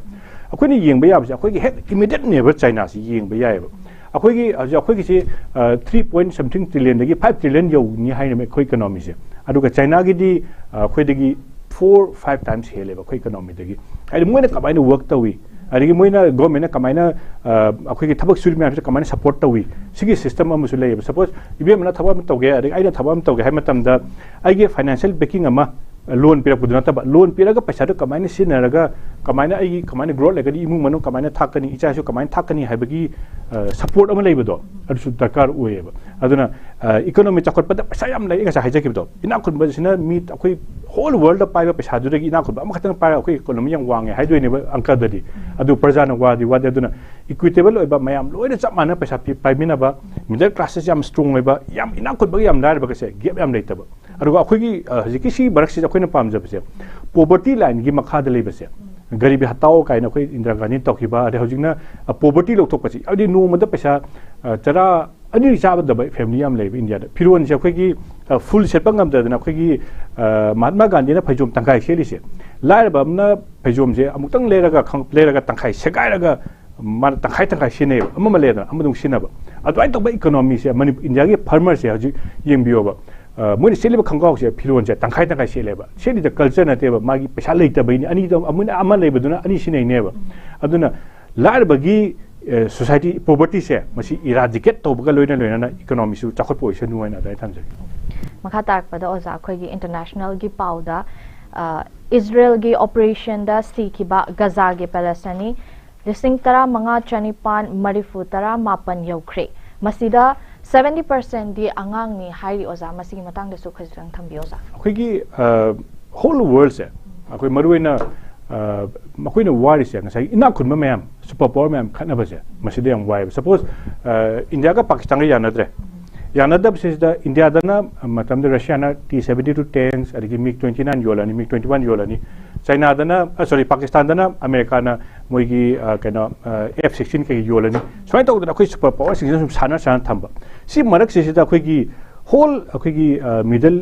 ꯑꯩꯈꯣꯏꯅ ꯌꯦꯡꯕ ꯌꯥꯕꯁꯦ ꯑꯩꯈꯣꯏꯒꯤ ꯍꯦꯛ immediate neighbour ꯆꯥꯏꯅꯥꯁꯤ ꯌꯦꯡꯕ ꯌꯥꯏꯑꯕ꯫ ꯑꯩꯈꯣꯏꯒꯤ ꯍꯧꯖꯤꯛ ꯑꯩꯈꯣꯏꯒꯤꯁꯤ three point something trillion ꯗꯒꯤ five trillion ꯌꯧꯅꯤ ꯍꯥꯏꯅꯕ ꯑꯩꯈꯣꯏ economy ꯁꯦ꯫ ꯑꯗꯨꯒ ꯆꯥꯏꯅꯥꯒꯤꯗꯤ ꯑꯩꯈꯣꯏꯗꯒꯤ four five times ꯍꯦꯜꯂꯦꯕ ꯑꯩꯈꯣꯏ economy ꯗꯒꯤ꯫ ꯍꯥꯏꯗꯤ ꯃꯣꯏꯅ ꯀꯃꯥꯏꯅ work ꯇꯧꯏ, ꯑꯗꯒꯤ ꯃꯣꯏꯅ government ꯅ ꯀꯃꯥꯏꯅ ꯑꯩꯈꯣꯏꯒꯤ ꯊꯕꯛ ꯁꯨꯔꯤ ꯃꯌꯥꯝꯁꯦ ꯀꯃꯥꯏꯅ support ꯇꯧꯏ, ꯁꯤꯒꯤ system ꯑꯃꯁꯨ ꯂꯩꯌꯦꯕ꯫ Suppose ꯏꯕꯦꯝꯃꯅ ꯊꯕꯛ ꯑꯃ ꯇꯧꯒꯦ, ꯑꯗꯒꯤ ꯑꯩꯅ ꯊꯕꯛ ꯑꯃ ꯇꯧꯒꯦ ꯍꯥꯏꯕ ꯃꯇꯝꯗ ꯑꯩꯒꯤ financial backing ꯑꯃ, loan ꯄꯤꯔꯛꯄꯗꯨ ꯅꯠꯇꯕ, loan ꯄꯤꯔꯒ ꯄꯩꯁꯥꯗꯨ ꯀꯃꯥꯏꯅ ꯁꯤꯖꯤꯟꯅꯔꯒ ꯀꯃꯥꯏꯅ ꯑꯩꯒꯤ ꯀꯃꯥꯏꯅ growth ꯂꯩꯒꯅꯤ, ꯏꯃꯨꯡ ꯃꯅꯨꯡ ꯀꯃꯥꯏꯅ ꯊꯥꯛꯀꯅꯤ, ꯏꯆꯥ ꯏꯁꯨ ꯀꯃꯥꯏꯅ ꯊꯥꯛꯀꯅꯤ ꯍꯥꯏꯕꯒꯤ support ꯑꯃ ꯂꯩꯕꯗꯣ, ꯑꯗꯨꯁꯨ ꯗꯔꯀꯥꯔ ꯑꯣꯏꯌꯦꯕ꯫ ꯑꯗꯨꯅ economy ꯆꯥꯎꯈꯠꯄꯗ ꯄꯩꯁꯥ ꯌꯥꯝ ꯂꯩ, ꯉꯁꯥꯏ ꯍꯥꯏꯖꯈꯤꯕꯗꯣ, ꯏꯅꯥꯛ ꯈꯨꯟꯕꯁꯤꯅ ꯃꯤ ꯑꯩꯈꯣꯏ whole world ꯗ ꯄꯥꯏꯕ ꯄꯩꯁꯥꯗꯨꯗꯒꯤ ꯏꯅꯥꯛ ꯈꯨꯟꯕ ꯑꯃꯈꯛꯇꯪ ꯄꯥꯏꯔꯒ ꯑꯩꯈꯣꯏ economy ꯌꯥꯝ ꯋꯥꯡꯉꯦ ꯍꯥꯏꯗꯣꯏꯅꯦꯕ ꯑꯪꯀꯗꯗꯤ꯫ ꯑꯗꯨ ꯄ꯭ꯔꯖꯥꯅ ꯋꯥꯗꯤ ꯋꯥꯗꯦ꯫ ꯑꯗꯨꯅ equitable ꯑꯣꯏꯕ, ꯃꯌꯥꯝ ꯂꯣꯏꯅ ꯆꯞ ꯃꯥꯟꯅ ꯄꯩꯁꯥ ꯄꯤ-, ꯄꯥꯏꯃꯤꯟꯅꯕ, middle class ꯁꯦ ꯌꯥꯝ strong ꯑꯣꯏꯕ, ꯌꯥꯝ ꯏꯅꯥꯛ ꯈꯨꯟꯕꯒ ꯌꯥꯝ ꯂꯥꯏꯔꯕꯒꯁꯦ gap ꯌꯥꯝ ꯂꯩꯇꯕ꯫ ꯑꯗꯨꯒ ꯑꯩꯈꯣꯏꯒꯤ ꯍꯧꯖꯤꯛꯀꯤ ꯁꯤ ꯃꯔꯛꯁꯤꯗ ꯑꯩꯈꯣꯏꯅ ꯄꯥꯝꯖꯕꯁꯦ poverty line ꯒꯤ ꯃꯈꯥꯗ ꯂꯩꯕꯁꯦ, ꯒꯔꯤꯕꯤ ꯍꯇꯥꯎ ꯀꯥꯏꯅ ꯑꯩꯈꯣꯏ ꯏꯟꯗꯤꯔꯥ ꯒꯥꯟꯙꯤꯅ ꯇꯧꯈꯤꯕ, ꯑꯗꯩ ꯍꯧꯖꯤꯛꯅ poverty ꯂꯧꯊꯣꯛꯄꯁꯤ, ꯍꯥꯏꯕꯗꯤ ꯅꯣꯡꯃꯗ ꯄꯩꯁꯥ ꯆꯔꯥ ꯑꯅꯤꯔꯛ ꯆꯥꯕꯗꯕ ꯐꯦꯃꯤꯂꯤ ꯌꯥꯝ ꯂꯩꯕ ꯏꯟꯗꯤꯌꯥꯗ꯫ ꯐꯤꯔꯣꯟꯁꯦ ꯑꯩꯈꯣꯏꯒꯤ ꯐꯨꯜ ꯁꯦꯠꯄ ꯉꯝꯗꯗꯅ ꯑꯩꯈꯣꯏꯒꯤ ꯃꯍꯥꯠꯃꯥ ꯒꯥꯟꯙꯤꯅ ꯐꯩꯖꯣꯝ ꯇꯪꯈꯥꯏ ꯁꯦꯠꯂꯤꯁꯦ, ꯂꯥꯏꯔꯕ ꯑꯃꯅ ꯐꯩꯖꯣꯝꯁꯦ ꯑꯃꯨꯛꯇꯪ ꯂꯩꯔꯒ ꯈꯪ- ꯂꯩꯔꯒ ꯇꯪꯈꯥꯏ ꯁꯦꯒꯥꯏꯔꯒ ꯃꯥꯅ ꯇꯪꯈꯥꯏ ꯇꯪꯈꯥꯏ ꯁꯤꯖꯤꯟꯅꯩꯕ, ꯑꯃ ꯑꯃ ꯂꯩꯔꯗꯅ ꯑꯃꯗꯨꯝ ꯁꯤꯖꯤꯟꯅꯕ꯫ ꯑꯗꯨꯃꯥꯏꯅ ꯇꯧꯕ ꯏꯀꯣꯅꯣꯃꯤꯁꯦ ꯃꯅꯤꯄꯨꯔ, ꯏꯟꯗꯤꯌꯥꯒꯤ ꯐꯥꯔꯃꯔꯁꯦ ꯍꯧꯖꯤꯛ ꯌꯦꯡꯕꯤꯌꯣꯕ꯫ ꯃꯣꯏꯅ ꯁꯦꯠꯂꯤꯕ ꯈꯣꯡꯒ꯭ꯔꯥꯎꯁꯦ, ꯐꯤꯔꯣꯟꯁꯦ ꯇꯪꯈꯥꯏ ꯇꯪꯈꯥꯏ ꯁꯦꯠꯂꯦꯕ꯫ ꯁꯦꯠꯂꯤꯗ ꯀꯜꯆꯔ ꯅꯠꯇꯦꯕ, ꯃꯥꯒꯤ ꯄꯩꯁꯥ ꯂꯩꯇꯕꯩꯅꯤ꯫ ꯑꯅꯤꯗꯣ ꯑꯃꯅ ꯑꯃ ꯂꯩꯕꯗꯨꯅ ꯑꯅꯤ ꯁꯤꯖꯤꯟꯅꯩꯅꯦꯕ꯫ ꯑꯗꯨꯅ ꯂꯥꯏꯔꯕꯒꯤ ꯁꯣꯁꯥꯏꯇꯤ ꯄꯣꯕꯔꯇꯤꯁꯦ ꯃꯁꯤ ꯏꯔꯥꯗꯤꯀꯦꯠ ꯇꯧꯕꯒ ꯂꯣꯏꯅ ꯂꯣꯏꯅꯅ ꯏꯀꯣꯅꯣꯃꯤꯁꯨ ꯆꯥꯎꯈꯠꯄ ꯑꯣꯏꯁꯅꯨ ꯍꯥꯏꯅ ꯑꯗꯨꯃꯥꯏꯅ ꯊꯝꯖꯒꯦ꯫ ꯃꯈꯥ ꯇꯥꯔꯛꯄꯗ ꯑꯣꯖꯥ, ꯑꯩꯈꯣꯏꯒꯤ ꯏꯟꯇꯔꯅꯦꯁꯅꯦꯜꯒꯤ ꯄꯥꯎꯗ ꯏꯁꯔꯦꯜꯒꯤ ꯑꯣꯄꯔꯦꯁꯟꯗ ꯁꯤꯈꯤꯕ ꯒꯖꯥꯒꯤ ꯄꯦꯂꯦꯁꯇꯥꯏꯅꯤ ꯂꯤꯁꯤꯡ ꯇꯔꯥꯃꯉꯥ ꯆꯅꯤꯄꯥꯟ ꯃꯔꯤꯐꯨ ꯇꯔꯥ ꯃꯥꯄꯟ ꯌꯧꯈ꯭ꯔꯦ꯫ ꯃꯁꯤꯗ ꯁꯕꯦꯟꯇꯤ ꯄꯥꯔꯁꯦꯟꯗꯤ ꯑꯉꯥꯡꯅꯤ ꯍꯥꯏꯔꯤ꯫ ꯑꯣꯖꯥ, ꯃꯁꯤꯒꯤ ꯃꯇꯥꯡꯗꯁꯨ ꯈꯖꯤꯛꯇꯪ ꯊꯝꯕꯤꯌꯨ ꯑꯣꯖꯥ꯫ ꯑꯩꯈꯣꯏꯒꯤ ꯍꯣꯜ ꯋꯥꯔꯜꯁꯦ, ꯑꯩꯈꯣꯏ ꯃꯔꯨꯑꯣꯏꯅ ꯃꯈꯣꯏꯅ ꯋꯥꯔꯤꯁꯦ ꯉꯁꯥꯏꯒꯤ ꯏꯅꯥꯛ ꯈꯨꯟꯕ ꯃꯌꯥꯝ, ꯁꯨꯄꯔ ꯄꯥꯋꯔ ꯃꯌꯥꯝ ꯈꯠꯅꯕꯁꯦ, ꯃꯁꯤꯗ ꯌꯥꯝ ꯋꯥꯏꯑꯦꯕ꯫ ꯁꯄꯣꯁ ꯏꯟꯗꯤꯌꯥꯒ ꯄꯥꯀꯤꯁꯇꯥꯟꯒ ꯌꯥꯅꯗ꯭ꯔꯦ꯫ ꯌꯥꯅꯗꯕꯁꯤꯗ ꯏꯟꯗꯤꯌꯥꯗꯅ ꯃꯇꯝꯗ ꯔꯁꯤꯌꯥꯅ ꯇꯤ ꯁꯕꯦꯟꯇꯤ ꯇꯨ ꯇꯦꯡꯁ, ꯑꯗꯒꯤ ꯃꯤꯒ ꯇ꯭ꯋꯦꯟꯇꯤ ꯅꯥꯏꯟ ꯌꯣꯜꯂꯅꯤ, ꯃꯤꯒ ꯇ꯭ꯋꯦꯟꯇꯤ ꯋꯥꯟ ꯌꯣꯜꯂꯅꯤ꯫ ꯆꯩꯅꯥꯗꯅ, ꯁꯣꯔꯤ, ꯄꯥꯀꯤꯁꯇꯥꯟꯗꯅ ꯑꯃꯦꯔꯤꯀꯥꯅ ꯃꯣꯏꯒꯤ ꯀꯩꯅꯣ, ꯑꯦꯐ ꯁꯤꯛꯁꯇꯤꯟ ꯀꯩ ꯌꯣꯜꯂꯅꯤ꯫ ꯁꯨꯃꯥꯏꯅ ꯇꯧꯗꯅ ꯑꯩꯈꯣꯏ ꯁꯨꯄꯔ ꯄꯥꯋꯔꯁꯤꯡꯁꯤꯅ ꯁꯨꯝ ꯁꯥꯟꯅ ꯁꯥꯟꯅ ꯊꯝꯕ꯫ ꯁꯤ ꯃꯔꯛꯁꯤꯁꯤꯗ ꯑꯩꯈꯣꯏꯒꯤ ꯍꯣꯜ ꯑꯩꯈꯣꯏꯒꯤ ꯃꯤꯗꯜ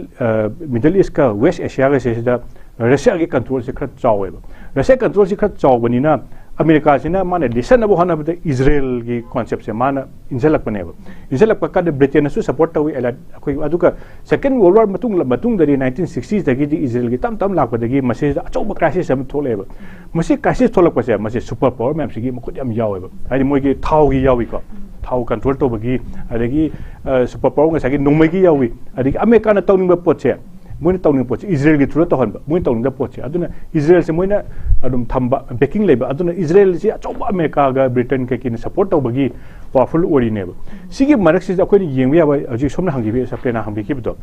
ꯃꯤꯗꯜ ꯏꯁꯀ ꯋꯦꯁ ꯑꯦꯁꯤꯌꯥꯒꯁꯦ ꯁꯤꯗ ꯔꯁꯤꯌꯥꯒꯤ ꯀꯟꯇ꯭ꯔꯣꯜꯁꯦ ꯈꯔ ꯆꯥꯎꯋꯦꯕ꯫ ꯔꯁꯤꯌꯥ ꯀꯟꯇ꯭ꯔꯣꯜꯁꯦ ꯈꯔ ꯆꯥꯎꯕꯅꯤꯅ ꯑꯃꯦꯔꯤꯀꯥꯁꯤꯅ ꯃꯥꯅ ꯂꯤꯁꯟꯅꯕ ꯍꯣꯠꯅꯕꯗ ꯏꯖꯔꯦꯜꯒꯤ ꯀꯣꯟꯁꯦꯞꯁꯦ ꯃꯥꯅ ꯏꯟꯁꯤꯜꯂꯛꯄꯅꯦꯕ꯫ ꯏꯟꯁꯤꯜꯂꯛꯄ ꯀꯥꯟꯗ ꯕ꯭ꯔꯤꯇꯦꯟꯅꯁꯨ ꯁꯄꯣꯔꯠ ꯇꯧꯏ, ꯑꯦꯂꯥꯏꯠ ꯑꯩꯈꯣꯏ꯫ ꯑꯗꯨꯒ ꯁꯦꯀꯦꯟ ꯋꯥꯔꯜ ꯋꯥꯔ ꯃꯇꯨꯡ ꯃꯇꯨꯡꯗꯗꯤ ꯅꯥꯏꯟꯇꯤꯟ ꯁꯤꯛꯁꯇꯤꯁꯇꯒꯤꯗꯤ ꯏꯖꯔꯦꯜꯒꯤ ꯇꯞ ꯇꯞ ꯂꯥꯛꯄꯗꯒꯤ ꯃꯁꯤꯗ ꯑꯆꯧꯕ ꯀ꯭ꯔꯥꯏꯁꯤꯁ ꯑꯃ ꯊꯣꯛꯂꯛꯑꯦꯕ꯫ ꯃꯁꯤ ꯀ꯭ꯔꯥꯏꯁꯤꯁ ꯊꯣꯛꯂꯛꯄꯁꯦ ꯃꯁꯤ ꯁꯨꯄꯔ ꯄꯥꯋꯔ ꯃꯌꯥꯝꯁꯤꯒꯤ ꯃꯈꯨꯠ ꯌꯥꯝ ꯌꯥꯎꯋꯦꯕ꯫ ꯍꯥꯏꯗꯤ ꯃꯣꯏꯒꯤ ꯊꯥꯎꯒꯤ ꯌꯥꯎꯏꯀꯣ, ꯊꯥꯎ ꯀꯟꯇ꯭ꯔꯣꯜ ꯇꯧꯕꯒꯤ, ꯑꯗꯒꯤ ꯁꯨꯄꯔ ꯄꯥꯋꯔ ꯉꯁꯥꯏꯒꯤ ꯅꯣꯡꯃꯩꯒꯤ ꯌꯥꯎꯏ, ꯑꯗꯒꯤ ꯑꯃꯦꯔꯤꯀꯥꯅ ꯇꯧꯅꯤꯡꯕ ꯄꯣꯠꯁꯦ, ꯃꯣꯏꯅ ꯇꯧꯅꯤꯡꯕ ꯄꯣꯠꯁꯦ ꯏꯖꯔꯦꯜꯒꯤ ꯊ꯭ꯔꯨꯗ ꯇꯧꯍꯟꯕ, ꯃꯣꯏꯅ ꯇꯧꯅꯤꯡꯗꯕ ꯄꯣꯠꯁꯦ꯫ ꯑꯗꯨꯅ ꯏꯖꯔꯦꯜꯁꯦ ꯃꯣꯏꯅ ꯑꯗꯨꯝ ꯊꯝꯕ, ꯕꯦꯀꯤꯡ ꯂꯩꯕ꯫ ꯑꯗꯨꯅ ꯏꯖꯔꯦꯜꯁꯤ ꯑꯆꯧꯕ ꯑꯃꯦꯔꯤꯀꯥꯒ ꯕ꯭ꯔꯤꯇꯦꯟ ꯀꯩꯀꯩꯅ ꯁꯄꯣꯔꯠ ꯇꯧꯕꯒꯤ ꯄꯥꯋꯔꯐꯨꯜ ꯑꯣꯏꯔꯤꯅꯦꯕ꯫ ꯁꯤꯒꯤ ꯃꯔꯛꯁꯤꯗ ꯑꯩꯈꯣꯏꯅ ꯌꯦꯡꯕ ꯌꯥꯕ, ꯍꯧꯖꯤꯛ ꯁꯣꯝꯅ ꯍꯪꯕꯤꯕ, ꯁꯞꯄ꯭ꯔꯦꯅꯥ ꯍꯪꯕꯤꯈꯤꯕꯗꯣ,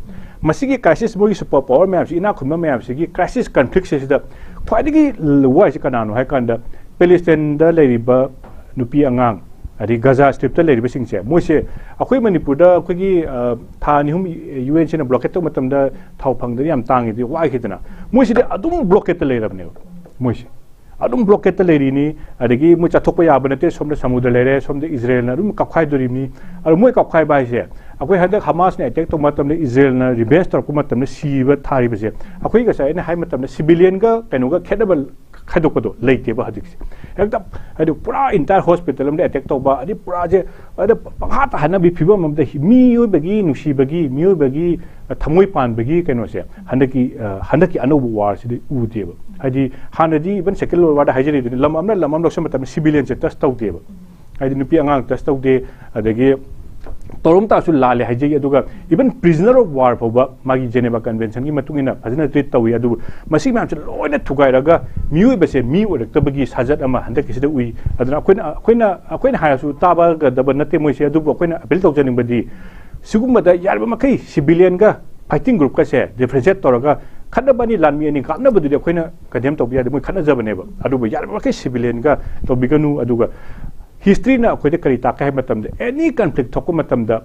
ꯃꯁꯤꯒꯤ ꯀ꯭ꯔꯥꯏꯁꯤꯁ, ꯃꯣꯏꯒꯤ ꯁꯨꯄꯔ ꯄꯥꯋꯔ ꯃꯌꯥꯝꯁꯤ, ꯏꯅꯥꯛ ꯈꯨꯟꯕ ꯃꯌꯥꯝꯁꯤꯒꯤ ꯀ꯭ꯔꯥꯏꯁꯤꯁ ꯀꯟꯐ꯭ꯂꯤꯛꯁꯦ ꯁꯤꯗ ꯈ꯭ꯋꯥꯏꯗꯒꯤ ꯋꯥꯏꯁꯤ ꯀꯅꯥꯅꯣ ꯍꯥꯏ ꯀꯥꯟꯗ ꯄꯦꯂꯦꯁꯇꯥꯏꯟꯗ ꯂꯩꯔꯤꯕ ꯅꯨꯄꯤ ꯑꯉꯥꯡ, ꯑꯗꯩ ꯒꯖꯥ ꯁ꯭ꯇ꯭ꯔꯤꯞꯇ ꯂꯩꯔꯤꯕꯁꯤꯡꯁꯦ, ꯃꯣꯏꯁꯦ ꯑꯩꯈꯣꯏ ꯃꯅꯤꯄꯨꯔꯗ ꯑꯩꯈꯣꯏꯒꯤ ꯊꯥ ꯑꯅꯤ ꯑꯍꯨꯝ ꯌꯨ ꯑꯦꯟ ꯁꯤꯅ ꯕ꯭ꯂꯣꯀꯦꯠ ꯇꯧꯕ ꯃꯇꯝꯗ ꯊꯥꯎ ꯐꯪꯗꯗꯤ ꯌꯥꯝ ꯇꯥꯡꯉꯤꯗꯤ ꯋꯥꯈꯤꯗꯅ, ꯃꯣꯏꯁꯤꯗꯤ ꯑꯗꯨꯝ ꯕ꯭ꯂꯣꯀꯦꯠꯇ ꯂꯩꯔꯕꯅꯦꯕ ꯃꯣꯏꯁꯦ꯫ ꯑꯗꯨꯝ ꯕ꯭ꯂꯣꯀꯦꯠꯇ ꯂꯩꯔꯤꯅꯤ꯫ ꯑꯗꯒꯤ ꯃꯣꯏ ꯆꯠꯊꯣꯛꯄ ꯌꯥꯕ ꯅꯠꯇꯦ꯫ ꯁꯣꯝꯗ ꯁꯃꯨꯗ꯭ꯔ ꯂꯩꯔꯦ, ꯁꯣꯝꯗ ꯏꯖꯔꯦꯜꯅ ꯑꯗꯨꯝ ꯀꯥꯞꯈꯥꯏꯗꯣꯔꯤꯕꯅꯤ꯫ ꯑꯗꯣ ꯃꯣꯏ ꯀꯥꯞꯈꯥꯏꯕ ꯍꯥꯏꯁꯦ, ꯑꯩꯈꯣꯏ ꯍꯟꯗꯛ ꯍꯃꯥꯁꯅ ꯑꯦꯇꯦꯛ ꯇꯧꯕ ꯃꯇꯝꯗ, ꯏꯖꯔꯦꯜꯅ ꯔꯤꯚꯦꯟꯖ ꯇꯧꯔꯛꯄ ꯃꯇꯝꯗ ꯁꯤꯕ ꯊꯥꯔꯤꯕꯁꯦ, ꯑꯩꯈꯣꯏ ꯉꯁꯥꯏ ꯑꯩꯅ ꯍꯥꯏ ꯃꯇꯝꯗ ꯁꯤꯚꯤꯂꯤꯌꯟꯒ ꯀꯩꯅꯣꯒ ꯈꯦꯠꯅꯕ ꯈꯥꯏꯗꯣꯛꯄꯗꯣ ꯂꯩꯇꯦꯕ ꯍꯧꯖꯤꯛꯁꯦ꯫ ꯍꯦꯛꯇ ꯍꯥꯏꯗꯤ ꯄꯨꯔꯥ ꯏꯟꯇꯥꯌꯔ ꯍꯣꯁꯄꯤꯇꯥꯜ ꯑꯃꯗ ꯑꯦꯇꯦꯛ ꯇꯧꯕ, ꯑꯗꯩ ꯄꯨꯔꯥꯁꯦ ꯑꯗ ꯄꯪꯍꯥꯠꯇ ꯍꯥꯠꯅꯕꯤ ꯐꯤꯕꯝ ꯑꯃꯗ ꯃꯤꯑꯣꯏꯕꯒꯤ ꯅꯨꯡꯁꯤꯕꯒꯤ, ꯃꯤꯑꯣꯏꯕꯒꯤ ꯊꯃꯣꯏ ꯄꯥꯟꯕꯒꯤ ꯀꯩꯅꯣꯁꯦ ꯍꯟꯗꯛꯀꯤ, ꯑ, ꯍꯟꯗꯛꯀꯤ ꯑꯅꯧꯕ ꯋꯥꯔꯁꯤꯗꯤ ꯎꯗꯦꯕ꯫ ꯍꯥꯏꯗꯤ ꯍꯥꯟꯅꯗꯤ even Second World War ꯗ ꯍꯥꯏꯖꯔꯤꯗꯨꯅꯤ, ꯂꯝ ꯑꯃꯅ ꯂꯝ ꯑꯃ ꯂꯧꯁꯤꯟꯕ ꯃꯇꯝꯗ ꯁꯤꯚꯤꯂꯤꯌꯟꯁꯦ ꯇꯁ ꯇꯧꯗꯦꯕ꯫ ꯍꯥꯏꯗꯤ ꯅꯨꯄꯤ ꯑꯉꯥꯡ ꯇꯁ ꯇꯧꯗꯦ, ꯑꯗꯒꯤ ꯇꯧꯔꯝ ꯇꯥꯔꯁꯨ ꯂꯥꯜꯂꯦ ꯍꯥꯏꯖꯩ꯫ ꯑꯗꯨꯒ even prisoner of war ꯐꯥꯎꯕ ꯃꯥꯒꯤ ꯖꯦꯅꯦꯚꯥ ꯀꯟꯚꯦꯟꯁꯟꯒꯤ ꯃꯇꯨꯡ ꯏꯟꯅ ꯐꯖꯅ ꯇ꯭ꯔꯤꯠ ꯇꯧꯏ꯫ ꯑꯗꯨꯕꯨ ꯃꯁꯤ ꯃꯌꯥꯝꯁꯦ ꯂꯣꯏꯅ ꯊꯨꯒꯥꯏꯔꯒ ꯃꯤꯑꯣꯏꯕꯁꯦ ꯃꯤ ꯑꯣꯏꯔꯛꯇꯕꯒꯤ ꯁꯥꯖꯠ ꯑꯃ ꯍꯟꯗꯛꯀꯤꯁꯤꯗ ꯎꯏ꯫ ꯑꯗꯨꯅ ꯑꯩꯈꯣꯏꯅ, ꯑꯩꯈꯣꯏꯅ, ꯑꯩꯈꯣꯏꯅ ꯍꯥꯏꯔꯁꯨ ꯇꯥꯕꯒꯗꯕ ꯅꯠꯇꯦ ꯃꯣꯏꯁꯦ꯫ ꯑꯗꯨꯕꯨ ꯑꯩꯈꯣꯏꯅ ꯑꯄꯤꯜ ꯇꯧꯖꯅꯤꯡꯕꯗꯤ ꯁꯤꯒꯨꯝꯕꯗ ꯌꯥꯔꯤꯕ ꯃꯈꯩ ꯁꯤꯚꯤꯂꯤꯌꯟꯒ ꯐꯥꯏꯇꯤꯡ ꯒ꯭ꯔꯨꯞꯀꯁꯦ ꯗꯤꯐ꯭ꯔꯦꯟꯁꯤꯌꯦꯠ ꯇꯧꯔꯒ, ꯈꯠꯅꯕ ꯑꯅꯤ, ꯂꯥꯟꯃꯤ ꯑꯅꯤ ꯀꯥꯞꯅꯕꯗꯨꯗꯤ ꯑꯩꯈꯣꯏꯅ ꯀꯟꯗꯦꯝ ꯇꯧꯕ ꯌꯥꯗꯦ, ꯃꯣꯏ ꯈꯠꯅꯖꯕꯅꯦꯕ꯫ ꯑꯗꯨꯕꯨ ꯌꯥꯔꯤꯕ ꯃꯈꯩ ꯁꯤꯚꯤꯂꯤꯌꯟꯒ ꯇꯧꯕꯤꯒꯅꯨ꯫ ꯑꯗꯨꯒ ꯍꯤꯁꯇ꯭ꯔꯤꯅ ꯑꯩꯈꯣꯏꯗ ꯀꯔꯤ ꯇꯥꯛꯀꯦ ꯍꯥꯏꯕ ꯃꯇꯝꯗ, ꯑꯦꯅꯤ ꯀꯟꯐ꯭ꯂꯤꯛ ꯊꯣꯛꯄ ꯃꯇꯝꯗ